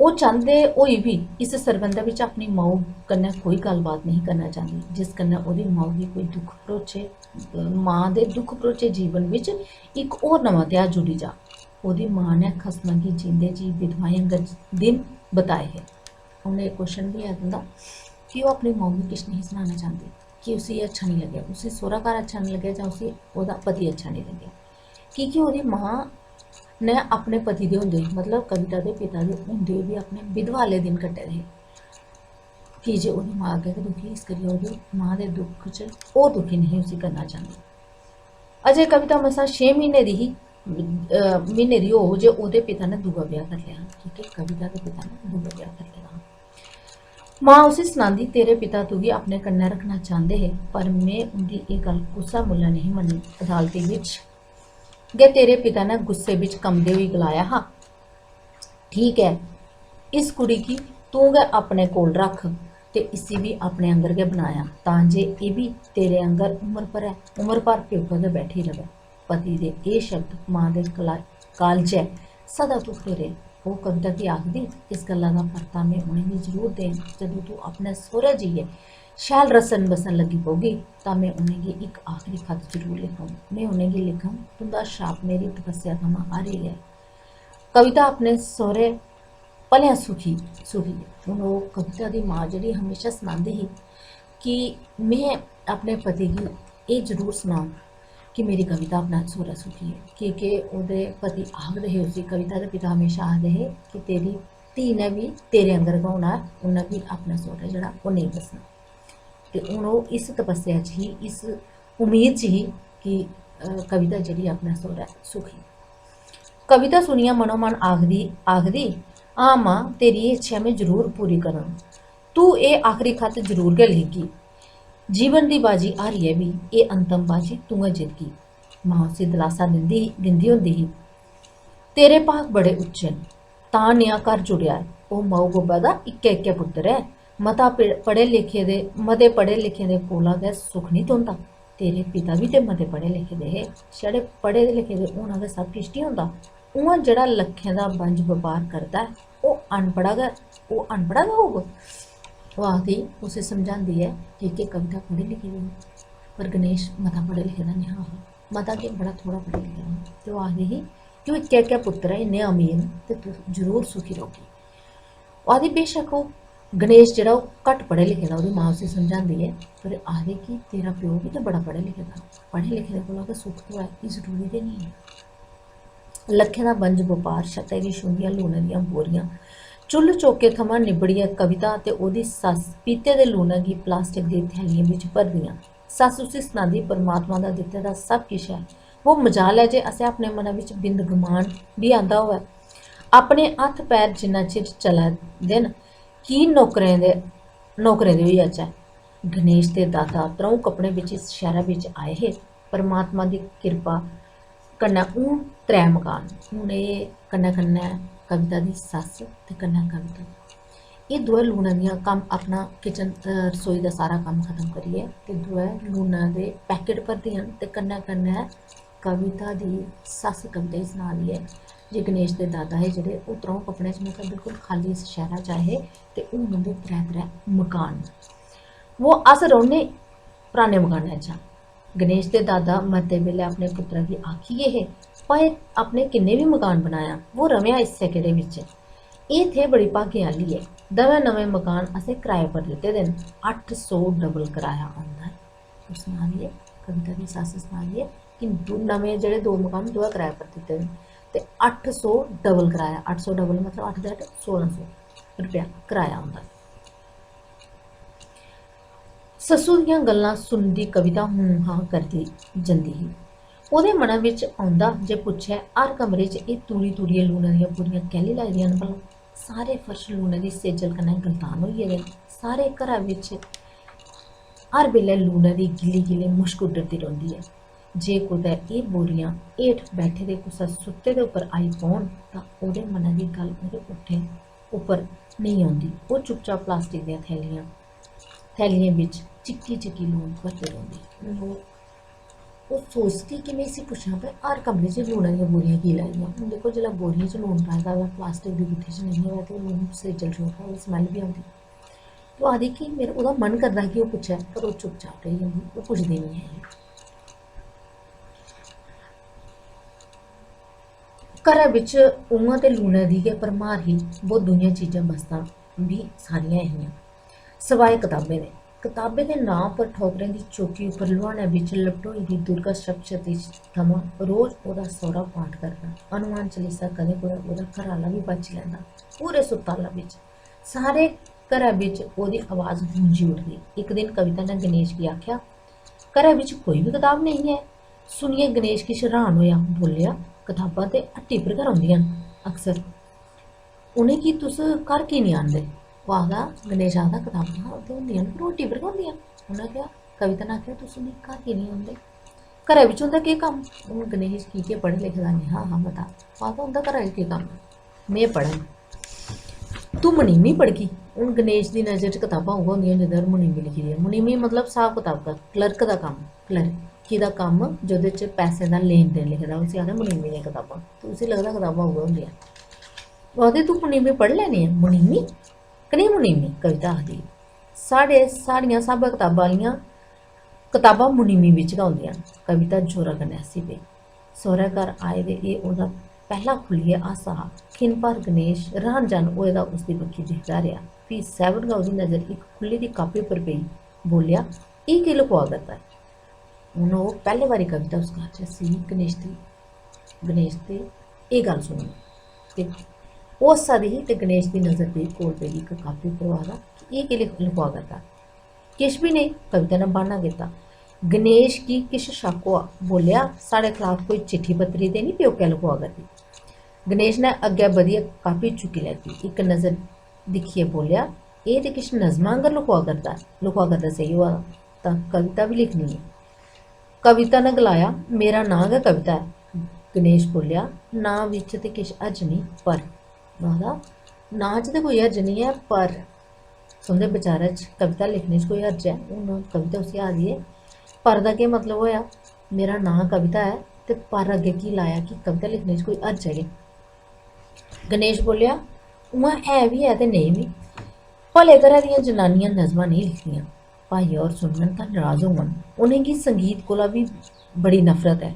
ओह् चांह्दे होई बी इस सरबंधै बिच अपनी माऊ कन्नै कोई गल्लबात नेईं करना चांह्दी, जिस कन्नै ओह्दी माऊ गी कोई दुख भरोचे, मां दे दुख भरोचे जीवन बिच इक होर नमां ध्याऽ जुड़ी जा। ओह्दी मां ने खसमा गी जींदे जी विधवाएं आंगर दिन बताए हे। हून एह् क्वेश्चन बी ऐ तुं'दा कि ओह् अपनी माऊ गी किश नेईं सनाना चांह्दी कि उसी एह् अच्छा नेईं लग्गेआ, उसी सौह्रा घर अच्छा नेईं लग्गेआ जां उसी ओह्दा पति अच्छा नेईं लग्गेआ, की के ओह्दी मां ने अपने पति दे होंदे होई, मतलब कविता दे पिता दे होंदे होई बी अपने विधवा आह्ले दिन कट्टे दे हे, की जे ओह्दी मां अग्गें गै दुखी, इस करियै ओह्दी मां दे दुख च ओह् दुखी नेईं उसी करना चांह्दी। अजें कविता मसां छे म्हीने दी ही, अ, म्हीने दी होग जे ओह्दे पिता ने दूआ ब्याह करी लेआ हा, की के कविता दे पिता ने दूआ ब्याह करी लेदा हा। मां उसी सनांदी, "तेरे पिता तुगी अपने कन्नै रक्खना चांह्दे हे, पर में उं'दी एह् गल्ल कुसै मुल्लै नेईं मन्नी।" अदालती बिच गै तेरे पिता ने गुस्से बिच कंबदे होई गलाया हा, "ठीक ऐ, इस कुड़ी गी तूं गै अपने कोल रक्ख ते इसी बी अपने आंगर गै बनायां, तां जे एह् बी तेरे आंगर उमर भरै, उमर भर प्योकै गै बैठी र'वै।" पति दे एह् शब्द मां दे कला-, कालजै सदा धुखदे रेह्। ओह् कविता गी आखदी, "इस गल्ला दा परता में उ'नेंगी जरूर देङ, जदूं तूं अपने सौह्रै जाइयै शैल रसन बसन लगी पौगी, तां में उ'नेंगी इक आखरी खत जरूर लिखङ। में उ'नेंगी लिखङ, 'तुं'दा शाप मेरी तपस्या थमां हारी गेआ ऐ।'" कविता अपने सौह्रै भलेआं सुखी, सुखी ऐ। हून ओह् कविता दी मां जेह्ड़ी म्हेशां सनांदी ही कि में अपने पति गी एह् जरूर सनाङ कि मेरी कविता अपना सौह्रा सुखी ऐ, की के ओह्दे पति आखदे हे उसी, कविता दे पिता म्हेशां आखदे हे कि तेरी धी ने बी तेरे आंगर गै होना ऐ, उन्नै बी अपना सौह्रा जेह्ड़ा ओह् नेईं दस्सना। ते हून ओह् इस तपस्या च ही, इस उम्मीद च ही कि, अ, कविता जेह्ड़ी अपना सौह्रा सुखी। कविता सुनियै मनोमन आखदी, आखदी, "हां मां, तेरी एह् इच्छेआ में जरूर पूरी करङ। तूं एह् आखरी खत जरूर गै लिखगी। जीवन दी बाजी हारियै बी एह् अंतम बाजी तूं गै जितगी।" मां उसी दलासा दिंदी, दिंदी होंदी ही, "तेरे भाग बड़े उच्चे न, तां नेहा घर जुड़ेआ ऐ। ओह् माऊ बब्बै दा इक्कै इक्कै पुत्तर ऐ। मता पि-, पढ़े लिखे दे, मते पढ़े लिखे दे कोला गै सुख निं थ्होंदा। तेरे पिता बी ते मते पढ़े लिखे दे हे, छड़े पढ़े लिखे दे होना गै सब किश निं होंदा। उ'आं जेह्ड़ा लक्खें दा बंज बपार करदा ऐ, ओह् अनपढ़ा गै, ओह् अनपढ़ा गै होग।" ओह् आखदी, उसी समझांदी ऐ, की के कविता पढ़ी लिखी दी ही, पर गणेश मता पढ़े लिखे दा नेईं हा। मता केह्, बड़ा थोह्ड़ा पढ़े लिखे दा हा। ते ओह् आखदी ही कि ओह् इक्कै इक्कै पुत्तर ऐ, इन्ने अमीर न, ते तूं जरूर सुखी रौह्गी। ओह् आखदी, बेशक्क ओह् गणेश जेह्ड़ा ओह् घट्ट पढ़े लिखे दा, ओह्दी मां उसी समझांदी ऐ, पर आखदी कि तेरा प्यो बी ते बड़ा पढ़े लिखे दा, पढ़े लिखे दे कोला गै सुख थ्होऐ, एह् जरूरी ते निं ऐ। लक्खें दा बंज बपार, छत्तै गी छूंह्दियां लूनै दियां बोरियां, चु'ल्ल चौके थमां निबड़ियै कविता ते ओह्दी सस्स पीते दे लूनै गी प्लास्टिक दी थैलियें बिच भरदियां। सस्स उसी सनांदी, "परमात्मा दा दित्ते दा सब किश ऐ। वो मजाल ऐ जे असें अपने मनै बिच बिंद गमान बी आंदा होऐ। अपने हत्थ पैर जिन्ना चिर चला दे न, की नौकरें दे, नौकरें दे होई जाचै?" गणेश ते दादा त्र'ऊं कपड़ें बिच इस शैह्रा बिच आए हे। परमात्मा दी किरपा कन्नै हून त्रै मकान न। हून एह् कन्नै कन्नै कविता दी सस्स ते कन्नै कविता, एह् दोऐ लूना दियां कम्म, अपना किचन, अ, रसोई दा सारा कम्म खत्म करियै ते दोऐ लूना दे पैकेट भरदियां न ते कन्नै कन्नै कविता दी सस्स कविता गी सना दी ऐ जे गणेश दे दादा हे जेह्ड़े, ओह् त्र'ऊं कपड़ें च, मतलब, बिल्कुल खाल्ली इस शैह्रा च आए हे ते हून उं'दे त्रै त्रै मकान न। वो अस रौह्ने पराने मकानै च आं। गणेश दे दादा मरदे बेल्लै अपने पुत्तरा गी आखी गे हे, "भाएं अपने किन्ने बी मकान बनायां, वो र'वेआं इस्सै केह्ड़े बिच। एह् थे बड़ी भागें आह्ली ऐ, दवैं नमें मकान असें कराए पर दित्ते दे न, अट्ठ सौ डबल कराया औंदा ऐ।" ओह् सना दी ऐ, कविता दी सस्स सना दी ऐ कि दो नमें जेह्ड़े दो मकान दोऐ कराए पर दित्ते दे न ते अट्ठ सौ डबल कराया, अट्ठ सौ डबल मतलब अट्ठ दे अट्ठ, सोलां सौ रपेआ कराया औंदा ऐ। सस्सू दियां गल्लां सुनदी कविता हूं हां करदी जंदी ही। ओह्दे मनै बिच औंदा जे पुच्छै, "हर कमरे च एह् तूड़ी-तूड़ियै लूनै दियां पूरियां कैह्ली लाई दियां न भला? सारे फर्श लूनै दी सेजल कन्नै गलतान होई गेदे न। सारे घरा बिच हर बेल्लै लूनै दी गिल्ली-गिल्ली मुश्क उड्डरदी रौंह्दी ऐ। जे कुतै एह् बोरियां हेठ बैठे दे कुसै सुत्ते दे उप्पर आई पौन तां ओह्दे मनै दी गल्ल ओह्दे उट्ठें उप्पर नेईं औंदी।" ओह् चुपचाप प्लास्टिक दियां थैलियां, थैलियें बिच चिक्की-चिक्की लून भरदे रौंह्दी। लोक ओह् सोचदी कि में इसी पुच्छां, "भाई, हर कमरे च लूनै दियां बोरियां की लाई दियां?" हून दिक्खो, जिसलै बोरियें च लून पाए दा होऐ, प्लास्टिक दी गुत्थी च नेईं होऐ, ते लून सिज्जल चोरदा, ओह्दी smell बी औंदी। ते ओह् आखदी कि मेरा, ओह्दा मन करदा कि ओह् पुच्छै, पर ओह् चुपचाप रेही जंदी, ओह् पुछदी निं ऐ। घरै बिच उ'आं ते लूनै दी गै भरमार ही, बो दूइयां चीजां बस्तां बी सारियां हियां, सवाए कताबें दे। कताबें दे नांऽ पर ठौकरें दी चौकी उप्पर लुहानै बिच लपटोई दी दुर्गा सप्तशती थमां रोज ओह्दा सौह्रा पाठ करदा। हनुमान चालीसा कदें कुतै ओह्दा घरै आह्ला बी बज्जी लैंदा। पूरे सुत्ताला बिच, सारे घरै बिच ओह्दी अवाज गूंजी उठदी। इक दिन कविता ने गणेश गी आखेआ, "घरै बिच कोई बी कताब नेईं ऐ।" सुनियै गणेश किश र्हान होएआ, बोल्लेआ, "कताबां ते हट्टी पर गै रौंह्दियां न अक्सर।" "उ'नेंगी तुस घर की निं आह्नदे?" ओह् आखदा, गणेश आखदा, "कताबां ते होंदियां न, पर ओह् हट्टी पर गै होंदियां न।" उ'नें आखेआ, कविता ने आखेआ, "तुस उ'नेंगी घर की निं आह्नदे?" "घरै बिच उं'दा केह् कम्म?" हून गणेश की के पढ़े लिखे दा नेईं हा, हा मता, ओह् आखदा, "उं'दा घरै च केह् कम्म? में पढ़ङ।" "तूं मुनीमी पढ़गी।" हून गणेश दी नज़र च कताबां उ'ऐ होंदियां जेह्दे पर मुनीमी लिखी दी ऐ। मुनीमी मतलब स्हाब कताब दा, क्लर्क दा कम्म, क्लर्की दा कम्म जेह्दे च पैसें दा लेन देन लिखे दा, उसी आखदे मुनीमी दियां कताबां। ते उसी लगदा कताबां उ'ऐ होंदियां। ओह् आखदे, "तूं मुनीमी पढ़ी लैनी ऐ?" "मुनीमी? कनेही मुनीमी?" कविता आखदी। "साढ़े, साढ़ियां स्हाबै कताबां आह्लियां कताबां मुनीमी बिच गै होंदियां न।" कविता जोरा कन्नै हस्सी पेई। सौह्रै घर आए दे एह् ओह्दा पैह्ला खु'ल्लियै हासा हा। खिन भर गणेश र्हान-जन होए दा उसदी बक्खी दिखदा रेहा। फ्ही सैह्बन गै ओह्दी नजर इक खु'ल्ली दी कापी पर पेई। बोल्लेआ, "एह् केह् लखोआ करदा ऐ?" हून ओह् पैह्ले बारी कविता उस घर च हस्सी ही। गणेश दी, गणेश दी एह् गल्ल सुनियै ते ओह् हस्सा दी ही ते गणेश दी नजर पेई कोल पेदी इक कापी पर। ओह् आखदा कि एह् केह् लिख-, लखोआ करदा? "किश बी नेईं," कविता ने ब्हाना कीता। गणेश गी किश शक्क होआ, बोल्लेआ, "साढ़े खलाफ कोई चिट्ठी पत्री ते निं प्योकै लखोआ करदी?" गणेश ने अग्गें बधियै कापी चुक्की लैती, इक नजर दिक्खियै बोल्लेआ, "एह् ते किश नज़मां आंगर लखोआ करदा ऐ, लखोआ करदा सेही होआ दा, तां कविता बी लिखनी ऐ।" कविता ने गलाया, "मेरा नांऽ गै कविता ऐ।" गणेश बोल्लेआ, "नांऽ बिच ते किश हर्ज नेईं, पर," आखदा, "नांऽ च ते कोई हर्ज नेईं ऐ, पर तुं'दे बचारै च कविता लिखने च कोई हर्ज ऐ?" हून कविता उसी आखदी ऐ, "पर दा केह् मतलब होएआ? मेरा नांऽ कविता ऐ ते पर अग्गें की लाया कि कविता लिखने च कोई हर्ज ऐ गै?" गणेश बोल्लेआ, "उ'आं है बी ऐ ते नेईं बी। भले घरै दियां जनानियां नज़मां नेईं लिखदियां। भाइया होर सुनङन तां नराज होङन। उ'नेंगी संगीत कोला बी बड़ी नफरत ऐ।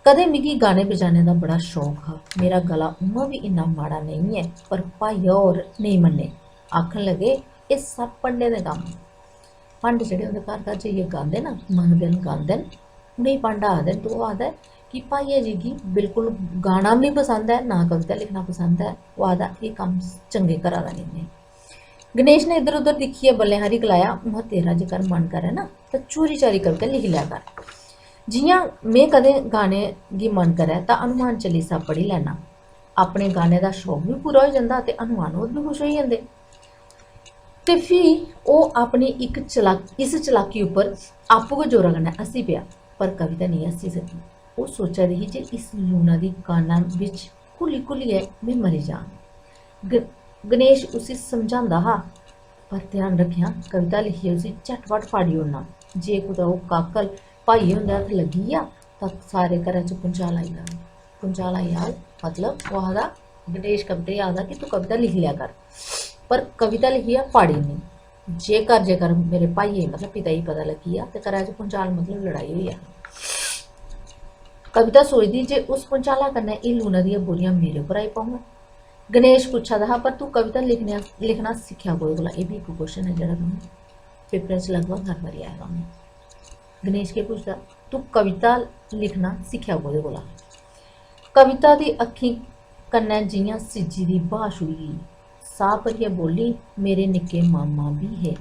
कदें मिगी गाने बजाने दा बड़ा शौक हा। मेरा गला उ'आं बी इन्ना माड़ा नेईं ऐ, पर भाइया होर नेईं मन्ने। आखन लगे, 'एह् सब भंडें दे कम्म न।' भंड जेह्ड़े उं'दे घर घर जाइयै गांदे न, मंगदे न, गांदे न, उ'नेंगी भंड आखदे न।" ते ओह् आखदा ऐ कि भाइया जी गी बिल्कुल गाना बी निं पसंद ऐ, ना कविता लिखना पसंद ऐ। ओह् आखदा, "एह् कम्म चंगे घरा दा नेईं ऐ।" गणेश ने इद्धर उद्धर दिक्खियै बल्लें हारी गलाया, "उ'आं तेरा जेकर मन करै ना, तां चोरी चारी कविता लिखी लै कर। जि'यां में कदें गाने गी मन करै, तां हनुमान चालीसा पढ़ी लैना। अपने गाने दा शौक बी पूरा होई जंदा ते हनुमान होर बी खुश होई जंदे।" ते फ्ही ओह् अपनी इक चलाक-, इस चलाकी उप्पर आपूं गै जोरा कन्नै हस्सी पेआ, पर कविता नेईं हस्सी सकी। ओह् सोचा दी ही जे इस लूना दी काना बिच घुली-घुलियै में मरी जां। ग-, गणेश उसी समझांदा हा, "पर ध्यान रक्खेआं, कविता लिखियै उसी झटपट फाड़ी ओड़ना। जे कुतै ओह् काकल भाइये हुंदे हत्थ लग्गी गेआ, तां सारे घरै च भुंचाल आई जाग।" भुंचाल आई जाग, मतलब ओह् आखदा, गणेश कविता गी आखदा कि तूं कविता लिखी लै कर, पर कविता लिखियै फाड़ी ओड़नी। जेकर, जेकर मेरे भाइये, मतलब पिता गी पता लग्गी गेआ, ते घरै च भुंचाल, मतलब लड़ाई होई जानी। कविता सोचदी जे उस भुंचाला कन्नै एह् लूना दियां बोरियां मेरे उप्पर आई पौङन। गणेश पुच्छा दा हा, "पर तूं कविता लिखने, लिखना सिक्खेआ कोह्दे कोला?" एह् बी इक क्वेश्चन ऐ जेह्ड़ा तुसें पेपरें च लगभग हर बारी आए दा होना। गणेश केह् पुछदा, "तूं कविता लिखना सिक्खेआ कोह्दे कोला?" कविता दी अक्खीं कन्नै जि'यां सिज्जी दी ब्हाऽ छुई गेई। साह् भरियै बोल्ली, "मेरे निक्के मामा बी हे।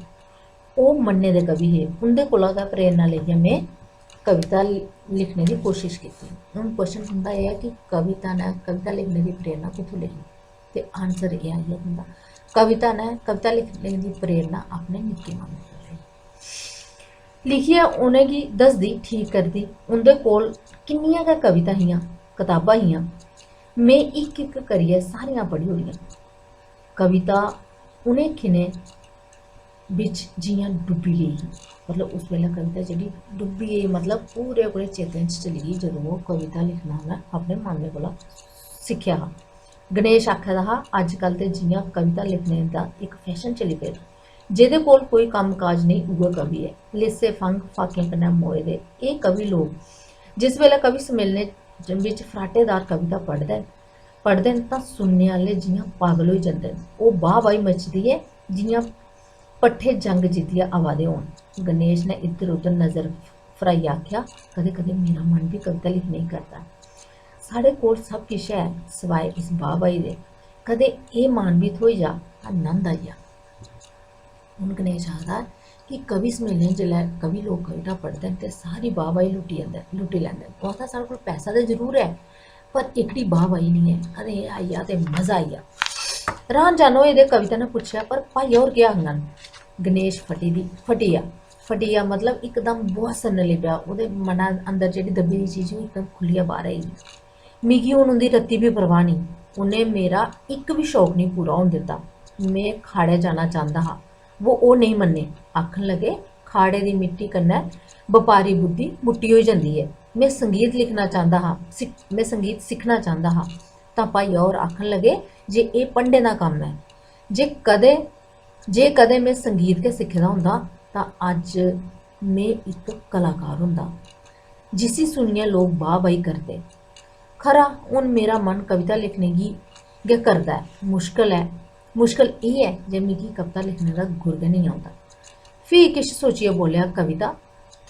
ओह् मन्ने दे कवि हे। उं'दे कोला गै प्रेरणा लेइयै में कविता लिखने दी कोशश कीती।" हून क्वेश्चन तुं'दा एह् ऐ कि कविता ने, कविता लिखने दी प्रेरणा कुत्थूं लेई? ते आंसर एह् आई गेआ तुं'दा, कविता ने, कविता लिखने दी प्रेरणा अपने निक्के मामा कोला लेई। लिखियै उ'नेंगी दसदी, ठीक करदी। उं'दे कोल किन्नियां गै कविता हियां, कताबां हियां। में इक-इक करियै सारियां पढ़ी ओड़ियां। कविता उ'नें खिनें बिच जि'यां डुब्बी गेई ही। मतलब उस बेल्लै कविता जेह्ड़ी डुब्बी गेई, मतलब पूरे पूरे चेतें च चली गेई जदूं ओह् कविता लिखना उ'नें अपने मामे कोला सिक्खेआ हा। गणेश आखै दा हा, अज्जकल ते जि'यां कविता लिखने दा इक फैशन चली पेदा, जेह्दे कोल कोई कम्म काज नेईं उ'ऐ कवि ऐ। लिस्से फंग फाकें कन्नै मोए दे एह् कवि लोक जिस बेल्लै कवि सम्मेलनें बिच फराटेदार कविता पढ़दे न पढ़दे न तां सुनने आह्ले जि'यां पागल होई जंदे न। ओह् बाह् बाही मचदी ऐ जि'यां पट्ठे जंग जिद्दियै आवा दे होन। गणेश ने इद्धर उद्धर नजर फराइयै आखेआ, कदें कदें मेरा मन बी कविता लिखने गी करदा ऐ। साढ़े कोल सब किश ऐ सवाए इस बाह् बाही दे। कदें एह् मान बी थ्होई जा तां नंद आई जा। हून गणेश आखदा कि कवि सम्मेलन जिसलै कवि लोक कविता पढ़दे न ते सारी बाह् बाही लुट्टी जंदे लुट्टी लैंदे न। ओह् आखदा साढ़े कोल पैसा ते जरूर ऐ पर एह्कड़ी बाह् बाही निं ऐ। कदें एह् आई जा ते मजा आई जा। र्हान जन होए दे कविता ने पुच्छेआ, पर भाइया होर केह् आखङन? गणेश फटी दी फटी गेआ। फटी गेआ मतलब इकदम बुहासन लगी पेआ। ओह्दे मनै अंदर जेह्ड़ी दब्बी दी चीज ही ओह् इकदम खुल्लियै बाह्र आई गेई। मिगी हून उं'दी रत्ती बी परवाह नेईं। उ'नें मेरा इक बी शौक नेईं पूरा होन दित्ता। में खाड़ै जाना चांह्दा हा, वो ओह् नेईं मन्ने। आखन लगे, खाड़े दी मिट्टी कन्नै बपारी बुद्धि मुट्टी होई जंदी ऐ। में संगीत लिखना चांह्दा हा, सिख-, में संगीत सिक्खना चांह्दा हा। तां भाइया होर आखन लगे जे एह् पंडें दा कम्म ऐ। जे कदें जे कदें में संगीत गै सिक्खे दा होंदा तां अज्ज में इक कलाकार होंदा जिसी सुनियै लोक बाह् बाही करदे। खरा, हून मेरा मन कविता लिखने गी गै करदा ऐ। मुश्कल ऐ, मुश्कल एह् ऐ जे मिगी कविता लिखने दा गुर गै नेईं औंदा। फ्ही किश सोचियै बोल्लेआ, कविता,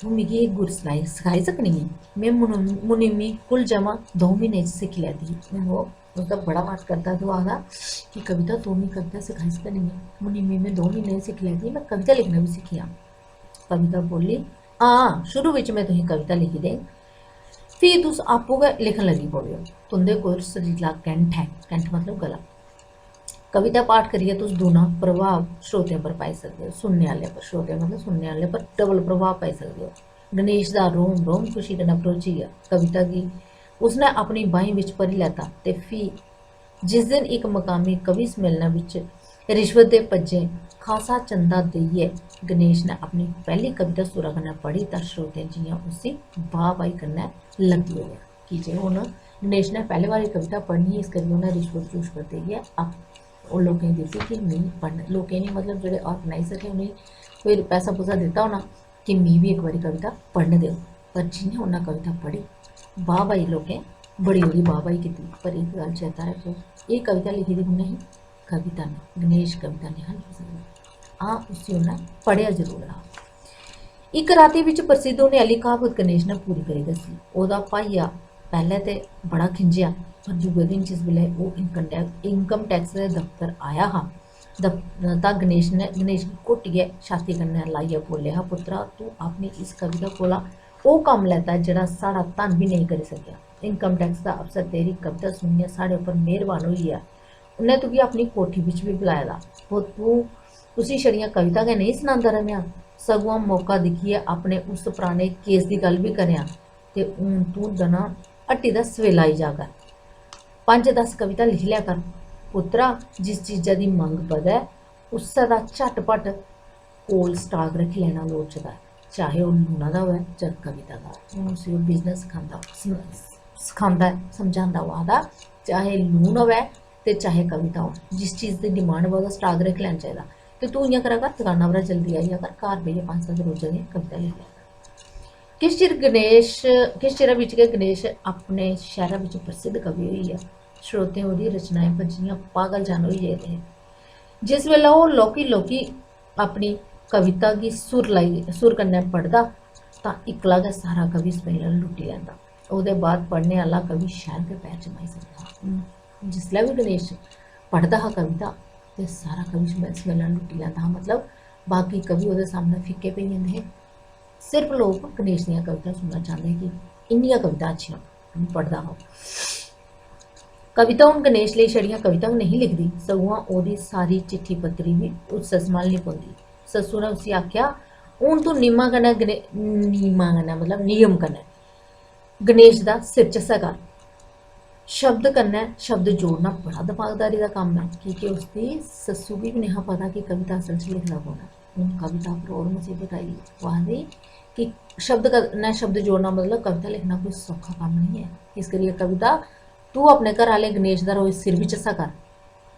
तूं मिगी एह् गुर सनाई सखाई सकनी ऐ? में मुन- मुनीमी कुल जमा दो म्हीने च सिक्खी लैती ही। हून ओह् उसदा बड़ा मन करदा ते ओह् आखदा कि कविता तूं मिगी कविता सखाई सकनी ऐ? मुनीमी में दो म्हीने च सिक्खी लैती ही, में कविता लिखना बी सिक्खी आ। कविता बोल्ली, हां, शुरू बिच में तुसेंगी कविता लिखी देङ, फ्ही तुस आपूं गै लिखन लगी पवेओ। तुं'दे कोल सुरीला कंठ ऐ, कंठ मतलब गला। कविता पाठ करियै तुस दूना प्रभाव श्रोतें पर पाई सकदे ओ, सुनने आह्ले पर, श्रोतें मतलब सुनने आह्ले पर डबल प्रभाव पाई सकदे ओ। गणेश दा रोम रोम खुशी कन्नै भरोची गेआ। कविता गी उसने अपनी बाहीं बिच भरी लैता ते फ्ही जिस दिन इक मकामी कवि सम्मेलना बिच रिश्वत दे पज्जें खासा चंदा देइयै गणेश ने अपनी पैह्ली कविता सुरा कन्नै पढ़ी तां श्रोतें जि'यां उसी बाह् बाही कन्नै लग्गी होआ। की जे हून गणेश ने पैह्ले बारी कविता पढ़नी, इस करियै उ'नें रिश्वत रुश्वत देइयै आप-, ओह् लोकें गी दित्ती कि नेईं पढ़न, लोकें गी मतलब जेह्ड़े ऑर्गेनाइजर हे उ'नेंगी कोई पैसा पूसा दित्ता होना कि मी बी इक बारी कविता पढ़न देओ। पर जि'यां उ'न्नै कविता पढ़ी, बाह् बाही लोकें बड़ी ओह्दी बाह् बाही कीती। पर इक गल्ल चेता रक्खेओ, एह् कविता लिखी दी कु'न्नै ही? कविता ने, गणेश कविता नेईं हा लिखी सकदा। हां, उसी उ'न्नै पढ़ेआ जरूर हा। इक राती बिच प्रसिद्ध होने आह्ली क्हावत गणेश ने पूरी करी दस्सी। ओह्दा भाइया पैह्लें ते बड़ा खिंझेआ, पर दूए दिन जिस बेल्लै ओह् इनकम टैक्स, इनकम टैक्स दे दफ्तर आया हा, दफ-, तां गणेश ने, गणेश गी घोटियै छाती कन्नै लाइयै बोल्लेआ हा, पुत्तरा, तूं अपनी इस कविता कोला ओह् कम्म लैता ऐ जेह्ड़ा साढ़ा धन बी नेईं करी सकेआ। इनकम टैक्स दा अफसर तेरी कविता सुनियै साढ़े उप्पर मेह्रबान होई गेआ। उ'न्नै तुगी अपनी कोठी बिच बी बलाए दा। ओह् तूं उसी छड़ियां कविता गै नेईं सनांदा र'वेआं, सगुआं मौका दिक्खियै अपने उस पराने केस दी गल्ल बी करेआं। ते हून तूं दना हट्टी दा सवेला आई जा कर। पंज दस कविता लिखी लै कर। पुत्तरा, जिस चीजा दी मंग बधै, उस्सै दा झटपट कोल स्टाक रक्खी लैना लोड़चदा ऐ, चाहे ओह् लूना दा होऐ जां कविता दा। हून उसी ओह् बिजनेस सखांदा, सम-, सखांदा ऐ, समझांदा ओह् आखदा, चाहे लून होऐ ते चाहे कविता होन, जिस चीज दी डिमांड होऐ ओह्दा स्टाक रक्खी लैना चाहिदा। ते तूं इ'यां करा कर, दकाना परा जल्दी आई जा कर, घर बेहियै पंज सत्त रोजा दियां कविता लिखी लै कर। किश चिर गणेश, किश चिरै बिच गै गणेश अपने शैह्रा बिच प्रसिद्ध कवि होई गेआ। श्रोतें ओह्दी रचनाएं पर जि'यां पागल जन होई गेदे हे। जिस बेल्लै ओह् लौह्की लौह्की अपनी कविता गी सुर लाई, सुर कन्नै पढ़दा तां इक्कला गै सारा कवि सम्मेलन लुट्टी लैंदा। ओह्दे बाद पढ़ने आह्ला कवि शैल गै पैर जमाई सकदा हा। हून जिसलै बी गणेश पढ़दा हा कविता ते सारा कवि सम्मे-, सम्मेलन लुट्टी लैंदा हा। मतलब बाकी कवि ओह्दे सामनै फिक्के पेई जंदे हे। सिर्फ लोक गणेश दियां कवितां सुनना चांह्दे हे कि इन्नियां कवितां अच्छियां पढ़दा हा। कविता हून गणेश लेई छड़ियां कवितां गै नेईं लिखदी, सगुआं ओह्दी सारी चिट्ठी पत्री बी उससै सम्हालनी पौंदी। सस्सू ने उसी आखेआ, "हून तूं नियमां कन्नै गणे-, नियमां कन्नै, मतलब नियम कन्नै गणेश दा सिर झस्सा कर।" शब्द कन्नै शब्द जोड़ना बड़ा दमागदारी दा कम्म ऐ, की के उसदी सस्सू गी बी नेहा पता कि कविता असल च लिखदा कु'न ऐ। हून कविता पर होर मसीबत आई। ओह् आखदी कि शब्द कन्नै शब्द जोड़ना, मतलब, कविता लिखना कोई सौखा कम्म निं ऐ। इस करियै कविता, तू अपने घरै आह्ले गणेश दा रोज सिर बी चस्सा कर,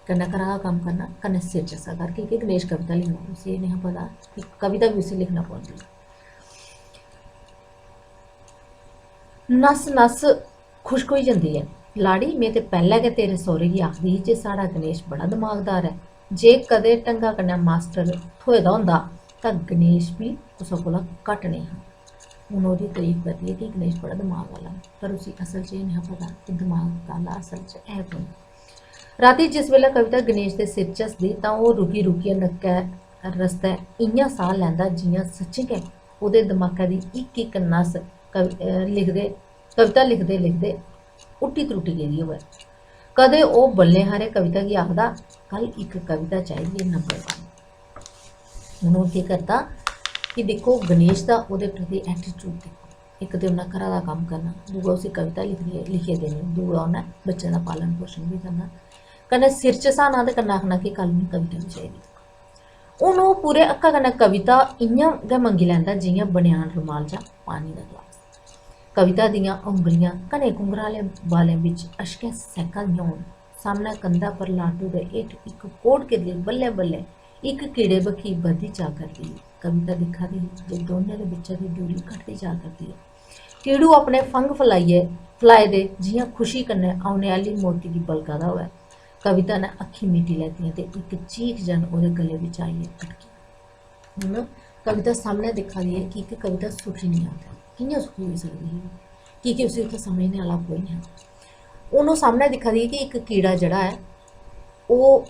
कन्नै घरा दा कम्म करना, कन्नै सिर चस्सा कर, की के गणेश कविता लिखना, उसी एह् नेईं हा पता कि कविता बी उसी लिखना पौंदी ऐ। नस नस खुश्क होई जंदी ऐ। लाड़ी, में ते पैह्लें गै तेरे सौह्रे गी आखदी ही जे साढ़ा गणेश बड़ा दमागदार ऐ। जे कदें ढंगा कन्नै मास्टर थ्होए दा होंदा तां गणेश बी कुसै कोला घट्ट नेईं हा। हून ओह्दी तरीफ करदी ऐ कि गणेश बड़ा दमाग आह्ला ऐ, पर उसी असल च एह् नेईं हा पता कि दमाग आह्ला असल च है कु'न। रातीं जिस बेल्लै कविता गणेश दे सिर झसदी तां ओह् रुकी रुकियै नक्कै रस्तै इ'यां साह् लैंदा जि'यां सच्चें गै ओह्दे दमाकै दी इक इक नस कवि-, अ, लिखदे, कविता लिखदे लिखदे हुट्टी त्रुट्टी गेदी होऐ। कदें ओह् बल्लें हारे कविता गी आखदा, "कल इक कविता चाहिदी ऐ नंबर वन।" हून ओह् केह् करदा कि दिक्खो, गणेश दा ओह्दे प्रति attitude दिक्खो। इक ते उन्नै घरा दा कम्म करना, दूआ उसी कविता लिखियै, लिखियै देनी, दूआ उन्नै बच्चें दा पालन पोशन बी करना, कन्नै सिर चसाना ते कन्नै आखना कि कल मिगी कविता बी चाहिदी। हून ओह् पूरे हक्का कन्नै कविता इ'यां गै मंगी लैंदा जि'यां बनियान, रुमाल जां पानी दा गलास। कविता दियां उंगलियां घने घुंघराले बालें बिच अश्कें सैह्का दियां होन। सामनै कंधा पर लाटू दे हेठ इक कोट किरली बल्लें-बल्लें इक कीड़े बक्खी बधदी जा करदी ही। कविता दिक्खा दी ही जे दौनें दे बिच्चा दी दूरी घटदी जा करदी ऐ। कीड़ू अपने फंग फलाइयै, फलाए दे जि'यां खुशी कन्नै औने आह्ली मौती गी बलगा दा होऐ। कविता ने अक्खीं मीटी लैतियां ते इक चीख जन ओह्दे गले बिच आइयै अटकी। हून कविता सामनै दिक्खा दी ऐ कि इक कविता सुखी निं ऐ, कि'यां सुखी होई सकदी ही, की के उसी उत्थै समझने आह्ला कोई निं हा। हून ओह् सामनै दिक्खा दी ऐ कि इक कीड़ा जेह्ड़ा ऐ, ओह्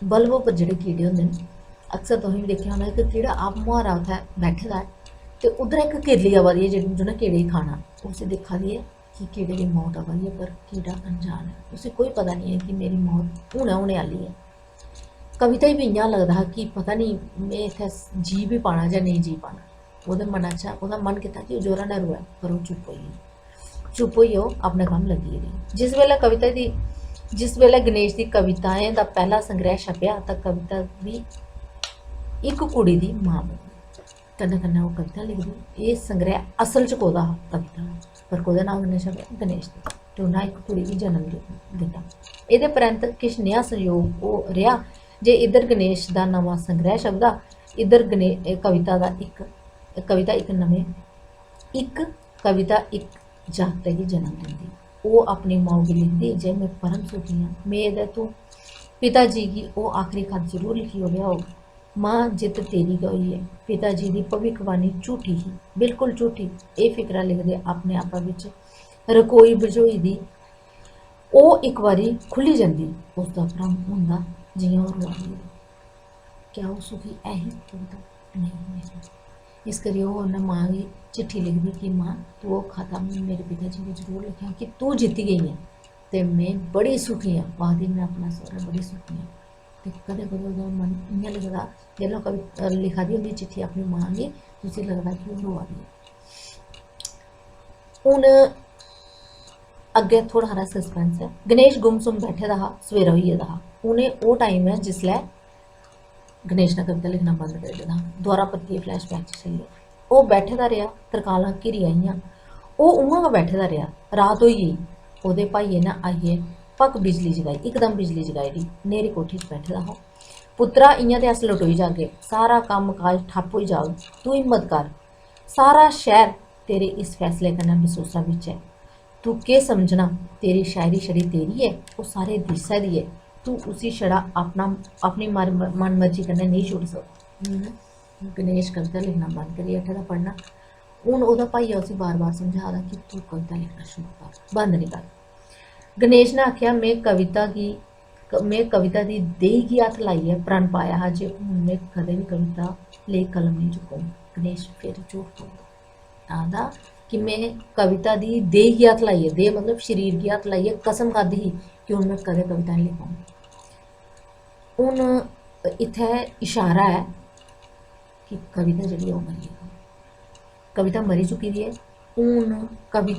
बल्ब उप्पर जेह्ड़े कीड़े होंदे न, अक्सर तुसें बी दिक्खेआ होना, इक कीड़ा आप मुहारा उत्थै बैठे दा ऐ ते उद्धर इक किरली आवा दी ऐ जेह्ड़ी, जि'नें कीड़े गी खाना, उसी दिक्खा दी ऐ कि कीड़े दी मौत आवा दी ऐ, पर कीड़ा अनजान ऐ, उसी कोई पता निं ऐ कि मेरी मौत हुनै होने आह्ली ऐ। कविता गी बी इ'यां लगदा हा कि पता निं में इत्थै जी बी पाना जां नेईं जी पाना। ओह्दे मनै च, ओह्दा मन कीता कि ओह् जोरा नै रोऐ, पर ओह् चुप्प होई गेई। चुप्प होइयै ओह् अपने कम्म लग्गी गेदी। जिस बेल्लै कविता दी, जिस बेल्लै गणेश दी कविताएं दा पैह्ला संग्रैह् छपेआ तां कविता बी इक कुड़ी दी मां बनी। कन्नै कन्नै ओह् कविता लिखदी। एह् संग्रैह् असल च कोह्दा हा? कविता दा। पर कोह्दे नांऽ कन्नै छपेआ? गणेश दे। ते उ'न्नै इक कुड़ी गी जन्म दि-, दित्ता। एह्दे परैंत्त किश नेहा संयोग ओह् रेहा जे इद्धर गणेश दा नमां संग्रैह् छपदा, इद्धर गणे-, एह् कविता दा इक, कविता इक नमें, इक कविता इक जागतै गी जन्म दिंदी। ओह् अपनी माऊ गी लिखदी जे में परम सुखी आं। मेद ऐ तूं पिता जी गी ओह् आखरी खत जरूर लिखी ओड़ेआ होग। मां, जित्त तेरी गै होई ऐ। पिता जी दी भविक्खवाणी झूठी ही, बिल्कुल झूठी। एह् फिकरा लिखदे अपने आपा बिच रकोई बझोई दी ओह् इक बारी खु'ल्ली जंदी। उसदा भ्रम होंदा जि'यां ओह् रोआ दी होऐ। क्या ओह् सुखी ऐ ही? कविता नेईं, नेईं। इस करियै ओह् उन्नै मां गी चिट्ठी लिखदी कि मां, तूं ओह् खाता मेरे पिता जी गी जरूर लिखेआं कि तूं जित्ती गेई ऐं ते में बड़ी सुखी आं। ओह् आखदी, में अपना सौह्रा बड़ी सुखी आं। ते कदें कदें ओह्दा मन इ'यां लगदा, जेल्लै ओह् कवि-, अ, लिखा दी होंदी चिट्ठी अपनी मां गी, ते उसी लगदा कि ओह् रोआ दी ऐ। हून अग्गें थोह्ड़ा हारा suspense ऐ। गणेश गुमसुम बैठे दा हा, सवेरा होई गेदा हा। हून एह् ओह् time ऐ जिसलै गणेश ने कविता लिखना बंद करी ओड़े दा हा। दोबारा परतियै flashback च चली जाओ। ओह् बैठे दा रेहा, तरकालां घिरी आइयां। ओह् उ'आं गै बैठे दा रेहा। रात होई गेई। ओह्दे भाइये ने आइयै पक्क बिजली जगाई, इकदम बिजली जगाई ओड़ी। न्हेरी कोठी च बैठे दा हा। पुत्तरा, इ'यां ते अस लटोई जागे। सारा कम्म काज ठप्प होई जाग। तूं हिम्मत कर। सारा शैह्र तेरे इस फैसले कन्नै बसोसा बिच ऐ। तूं केह् समझना, तेरी शायरी छड़ी तेरी ऐ, ओह् सारे देसै दी ऐ। तूं उसी छड़ा अपना, अपनी मर-, मनमर्जी कन्नै नेईं छोड़ी सकदा। हून गणेश कविता लिखना बंद करी बैठे दा पढ़ना। हून ओह्दा भाइया उसी बार-बार समझा दा कि तूं कविता लिखना शुरू कर, बंद निं कर। गणेश ने आखेआ, "में कविता गी, क-, में कविता दी देही गी हत्थ लाइयै प्रण पाया हा जे हून में कदें बी कविता लेई कलम नेईं चुक्कङ।" गणेश फिर झूठ बोलदा। आखदा कि में कविता दी देह गी हत्थ लाइयै, देह मतलब शरीर गी हत्थ लाइयै कसम खाद्धी ही कि हून में कदें कविता निं लिखङ। हून इत्थै इशारा ऐ कि कविता जेह्ड़ी ऐ ओह् मरी गेदी ऐ। कविता मरी चुकी दी ऐ। हून कवि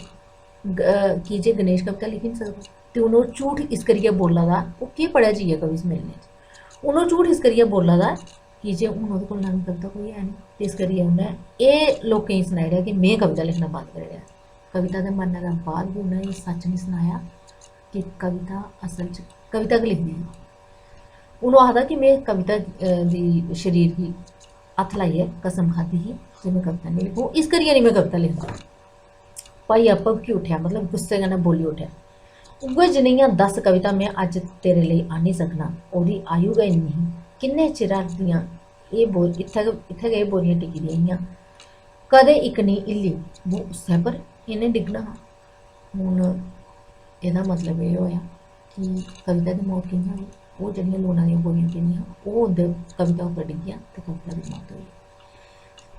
ग-, की जे गणेश कविता लिखी निं सकदा, ते हून ओह् झूठ इस करियै बोल्ला दा, ओह् केह् पढ़ेआ जाइयै कवि सम्मेलनै च? हून ओह् झूठ इस करियै बोल्ला दा की जे हून ओह्दे कोल नमीं कविता कोई है निं, ते इस करियै उ'न्नै एह् लोकें गी सनाई ओड़ेआ कि में कविता लिखना बंद करी ओड़ेआ। कविता दे मरने दे बाद बी उ'न्नै एह् सच्च निं सनाया कि कविता असल च कविता गै लिखदी ही। हून ओह् आखदा कि में कविता, अ, दी शरीर गी हत्थ लाइयै कसम खाद्धी ही जे में कविता नेईं लिखङ, इस करियै निं में कविता लिखदा। भाई भड़की उट्ठेआ, मतलब गुस्से कन्नै बोल्ली उट्ठेआ, "उ'ऐ जनेहियां दस कविता में अज्ज तेरे लेई आह्नी सकनां, ओह्दी आयु गै इन्नी ही। किन्ने चिरै दियां एह् बो-, इत्थै गै, इत्थै गै एह् बोरियां टिकी दियां हियां। कदें इक निं हिल्ली, बो उस्सै पर इ'नें डिग्गना हा।" हून एह्दा मतलब एह् होएआ कि कविता दी मौत कि'यां होई? ओह् जेह्ड़ियां लूना दियां बोरियां पेदियां हियां, ओह् उं'दे कविता उप्पर डिग्गियां ते कविता दी मौत होई।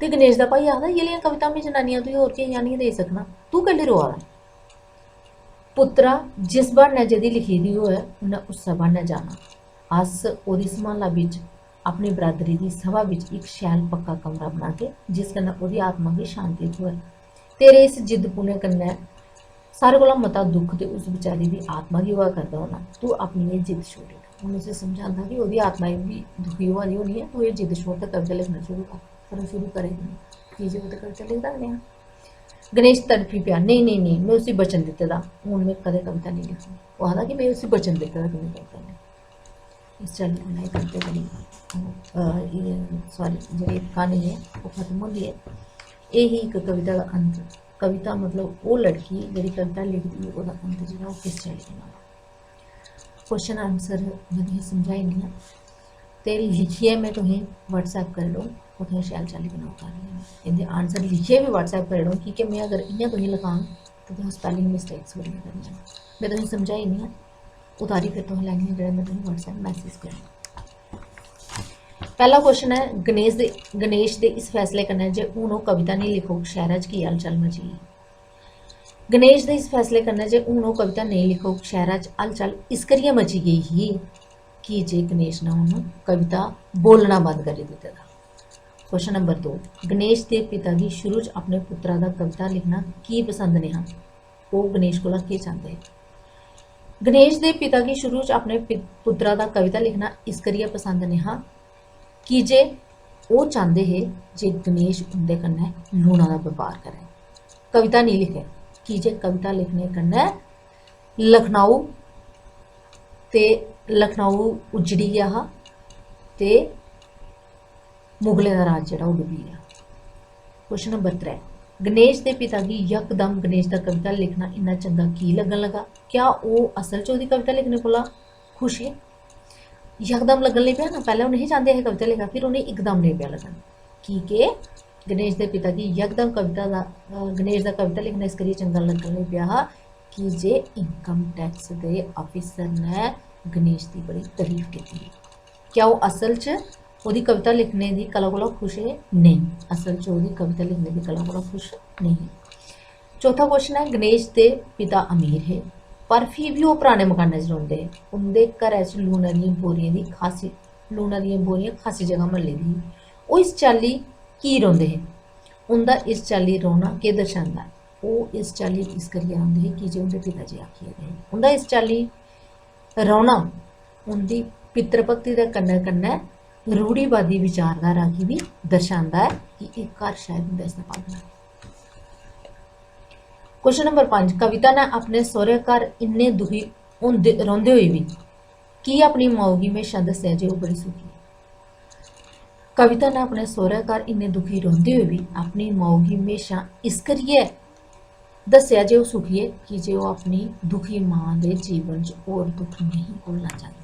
ते गणेश दा भाई आखदा, "इ'यै लेइयां कवितां में जनानियां तुगी होर केह् आह्नियै देई सकनां? तूं कैल्ली रोआ दा?" पुत्तरा, जिस ब्हानै जेह्दी लिखी दी होऐ, उन्नै उस्सै ब्हानै जाना। अस ओह्दी सम्हाला बिच अपनी बरादरी दी सभा बिच इक शैल पक्का कमरा बनागे, जिस कन्नै ओह्दी आत्मा गी शांति थ्होऐ। तेरे इस जिद्दपुने कन्नै सारे कोला मता दुख ते उस बेचारी दी आत्मा गी होआ करदा होना। तू अपनी एह् जिद्द छोड़ी ओड़। हून उसी समझांदा कि ओह्दी आत्मा बी दुखी होआ दी होनी ऐ, तू एह् जिद्द छोड़ ते कविता लिखना शुरू कर। पर ओह् शुरू करे कि'यां? की जे ओह् ते कविता लिखदा गै नेईं हा। गणेश तड़फी पेआ, "नेईं, नेईं, नेईं, में उसी वचन दित्ते दा, हून में कदें कविता नेईं लिखङ।" ओह् आखदा कि में उसी वचन दित्ते दा कि में कविता नेईं। इस चाल्ली कन्नै एह् कविता जेह्ड़ी, अ, एह्, sorry, जेह्ड़ी क्हानी ऐ, ओह् खत्म होंदी ऐ। एह् ही इक कविता दा अंत। कविता मतलब ओह् लड़की जेह्ड़ी कविता लिखदी ऐ, ओह्दा अंत जेह्ड़ा ओह् किस चाल्ली कन्नै होंदा। Question answer में तुसेंगी समझाई ओड़नी आं। ते लिखियै में तुसेंगी WhatsApp करी ओड़ङ, उत्थै शैल चाल्ली कन्नै ओह् कर लैना। इं'दे answer लिखियै बी WhatsApp करी ओड़ङ, की के में अगर इ'यां तुसेंगी लखाङ ते तुसें spelling mistakes बड़ियां करनियां। में तुसेंगी समझाई ओड़नी आं, उतारी फिर तुसें लैनी ऐ जेह्ड़ा में तुसेंगी WhatsApp message करना। पैह्ला question ऐ, गणेश दे, गणेश दे इस फैसले कन्नै जे हून ओह् कविता नेईं लिखग, शैह्रा च की हलचल मची गेई? गणेश दे इस फैसले कन्नै जे हून ओह् कविता नेईं लिखग, शैह्रा च हलचल इस करियै मची गेई ही की जे गणेश ने हून कविता बोलना बंद करी दित्ते दा। Question number दो, गणेश दे पिता गी शुरू च अपने पुत्तरा दा कविता लिखना की पसंद नेहा? ओह् गणेश कोला केह् चांह्दे हे? गणेश दे पिता गी शुरू च अपने पि-, पुत्तरा दा कविता लिखना इस करियै पसंद नेहा की जे ओह् चांह्दे हे जे गणेश उं'दे कन्नै लूना दा बपार करै, कविता नेईं लिखै, की जे कविता लिखने कन्नै लखनऊ ते लखनऊ उज्जड़ी गेआ हा ते मुगलें दा राज जेह्ड़ा ओह् डुब्बी गेआ। Question number त्रै, गणेश दे पिता गी यकदम गणेश दा कविता लिखना इन्ना चंगा की लग्गन लगा? क्या ओह् असल च ओह्दी कविता लिखने कोला खुश हे? यकदम लग्गन लगी पेआ ना, पैह्लें ओह् नेईं चांह्दे हे कविता लिखा, फिर उ'नेंगी इकदम लगी पेआ लग्गन। की के गणेश दे पिता गी यकदम कविता दा, अ, गणेश दा कविता लिखना इस करियै चंगा लग्गन लगी पेआ हा की जे income tax दे officer ने गणेश दी बड़ी तारीफ कीती ही। क्या ओह् असल च ओह्दी कविता लिखने दी कला कोला खुश हे? नेईं, असल च ओह्दी कविता लिखने दी कला कोला खुश नेईं हे। चौथा question ऐ, गणेश दे पिता अमीर हे, पर फ्ही बी ओह् पराने मकानै च रौंह्दे हे। उं'दे घरै च लूना दियें बोरियें दी खासी, लूना दियां बोरियां खासी जगह मल्ली दी ही। ओह् इस चाल्ली की रौंह्दे हे? उं'दा इस चाल्ली रौह्ना केह् दर्शांदा ऐ? ओह् इस चाल्ली इस करियै रौंह्दे हे की जे उं'दे पिता जी आखी गेदे हे। उं'दा इस चाल्ली रौह्ना उं'दी पितृभक्ति दे कन्नै कन्नै रूढ़िवादी विचारधारा गी बी दर्शांदा ऐ कि एह् घर शायद उं'दे आस्तै भागना ऐ। Question number पंज, कविता ने अपने सौह्रे घर इन्ने दुखी होंदे, रौंह्दे होई बी की अपनी माऊ गी म्हेशां दस्सेआ जे ओह् बड़ी सुखी ऐ? कविता ने अपने सौह्रे घर इन्ने दुखी रौंह्दे होई बी अपनी माऊ गी म्हेशां इस करियै दस्सेआ जे ओह् सुखी ऐ की जे ओह् अपनी दुखी मां दे जीवन च होर दुख नेईं घोलना चांह्दी।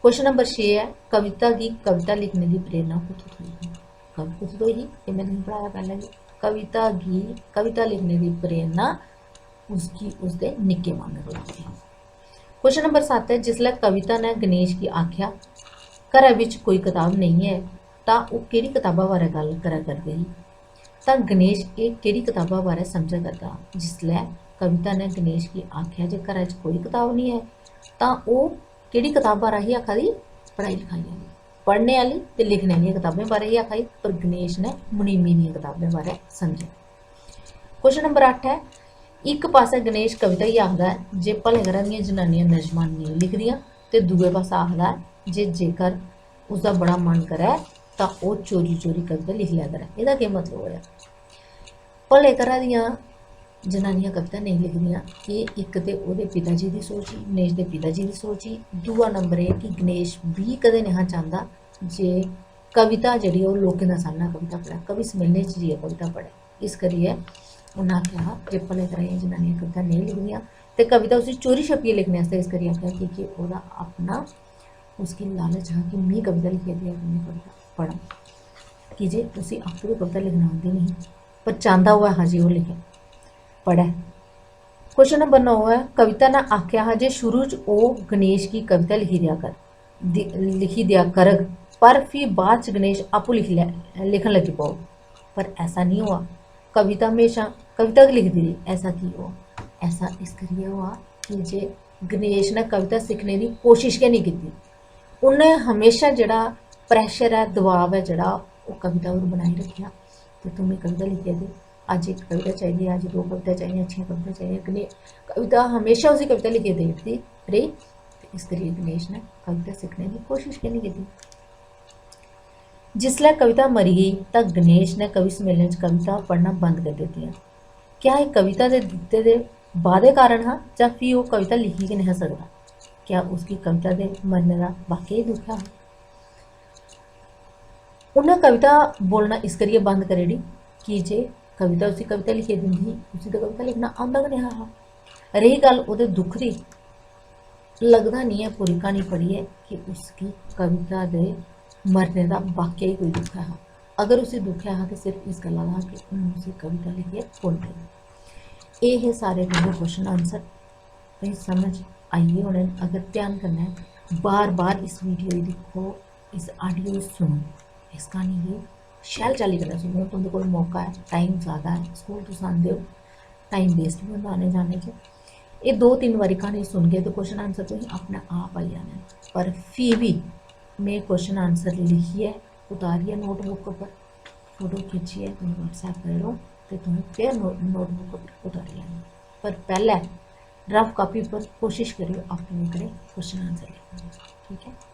Question number छे ऐ, कविता गी कविता लिखने दी प्रेरणा कुत्थूं थ्होई ही? कवि कुत्थूं थ्होई ही? एह् में तुसेंगी पढ़ाया पैह्लें बी। कविता गी कविता लिखने दी प्रेरणा उसगी उसदे निक्के मामे कोला थ्होई। Question number सत्त ऐ, जिसलै कविता ने गणेश गी आखेआ, "घरै बिच कोई कताब नेईं ऐ," तां ओह् केह्ड़ी कताबा बारै गल्ल करा करदे हे? तां गणेश एह् केह्ड़ी कताबा बारै समझा करदा हा? जिसलै कविता ने गणेश गी आखेआ जे घरै च कोई कताब नेईं ऐ, तां ओह् केह्ड़ी कताबा राहें आखा दी? पढ़ाई लखाई आह्ली, पढ़ने आह्ली ते लिखने आह्लियें कताबें बारै ही आखा दी, पर गणेश ने मुनीमी दियें कताबें बारै समझेआ। Question number अट्ठ ऐ, इक पासै गणेश कविता गी आखदा ऐ जे भले घरै दियां जनानियां नजमां नेईं लिखदियां ते दूए पासै आखदा ऐ जे जेकर उसदा बड़ा मन करै तां ओह् चोरी चोरी कविता लिखी लै करै। एह्दा केह् मतलब होआ? भले घरा दियां जनानियां कविता नेईं लिखदियां। एह् इक ते ओह्दे पिता जी दी सोच ही, गणेश दे पिता जी दी सोच ही। दूआ नंबर एह् कि गणेश बी कदें नेईं हा चांह्दा जे कविता जेह्ड़ी ओह् लोकें दा सामना कविता पढ़ै, कवि सम्मेलने च जाइयै कविता पढ़ै। इस करियै उन्नै आखेआ हा जे भले घरा दियां जनानियां कविता नेईं लिखदियां ते कविता उसी चोरी छप्पियै लिखने आस्तै इस करियै आखेआ की कि ओह्दा अपना उसगी लालच हा कि मी कविता लिखियै देआ ते में कविता पढ़ां, की जे उसी आपूं बी कविता लिखना औंदी निं ही, पर चांह्दा होआ हा जे ओह् लिखे, पढ़ै। क्वेश्चन नंबर नौ ऐ, कविता ने आखेआ हा जे शुरू च ओह् गणेश गी कविता लिखी देआ कर, दि-, लिखी देआ करग, पर फ्ही बाद च गणेश आपूं लिखी लै, लिखन लगी पौग। पर ऐसा निं होआ। कविता म्हेशां कविता गै लिखदी रेही। ऐसा की होआ? ऐसा इस करियै होआ की जे गणेश ने कविता सिक्खने दी कोशश गै निं कीती। उन्नै हमेशा जेह्ड़ा pressure ऐ, दबाव ऐ जेह्ड़ा, ओह् कविता पर बनाई रक्खेआ। ते तूं मी कविता लिखियै दे, अज्ज इक कविता चाहिदी ऐ, अज्ज दो कविता चाहिदियां, अच्छियां कविता चाहिदियां। कने कविता, हमेशा उसी कविता लिखियै देई ओड़दी रेही। ते इस करियै गणेश ने कविता सिक्खने दी कोशश गै निं कीती। जिसलै कविता मरी गेई तां गणेश ने कवि सम्मेलन च कविता पढ़ना बंद करी दित्तियां। क्या एह् कविता दे दित्ते दे वादे कारण हा जां फ्ही ओह् कविता लिखी गै नेईं हा सकदा? क्या उसगी कविता दे मरने दा वाकई दुख हा? उन्नै कविता बोलना इस करियै बंद करी ओड़ी की जे कविता उसी कविता लिखियै दिंदी ही, उसी ते कविता लिखना औंदा गै नेईं हा। रेही गल्ल ओह्दे दुख दी, लगदा निं ऐ पूरी क्हानी पढ़ियै कि उसगी कविता दे मरने दा वाकई कोई दुख हा। अगर उसी दुख हा ते सिर्फ इस गल्ला दा हा कि हून उसी कविता लिखियै पुन्न देनी। एह् हे सारे तुं'दे क्वेश्चन आंसर। तुसें समझ आई गे होने न। अगर ध्यान कन्नै बार बार इस वीडियो गी दिक्खो, इस ऑडियो गी सुनो, इस क्हानी गी शैल चाल्ली कन्नै सुनो। तुं'दे कोल मौका ऐ, टाइम ज़्यादा ऐ, स्कूल तुस आंदे ओ, टाइम वेस्ट बी होंदा आने जाने च। एह् दो तिन्न बारी क्हानी सुनगे ते क्वेश्चन आंसर तुसें अपने आप आई जाने न। पर फ्ही बी में क्वेश्चन आंसर लिखियै, उतारियै नोटबुक उप्पर, फोटो खिच्चियै तुसें WhatsApp करी ओड़ो ते तुसें फिर नो-, नोटबुक उप्पर उतारी लैना। पर पैह्लें रफ कापी उप्पर कोशिश करेओ अपने ओह्कड़े क्वेश्चन आंसर लिखने दी, ठीक ऐ?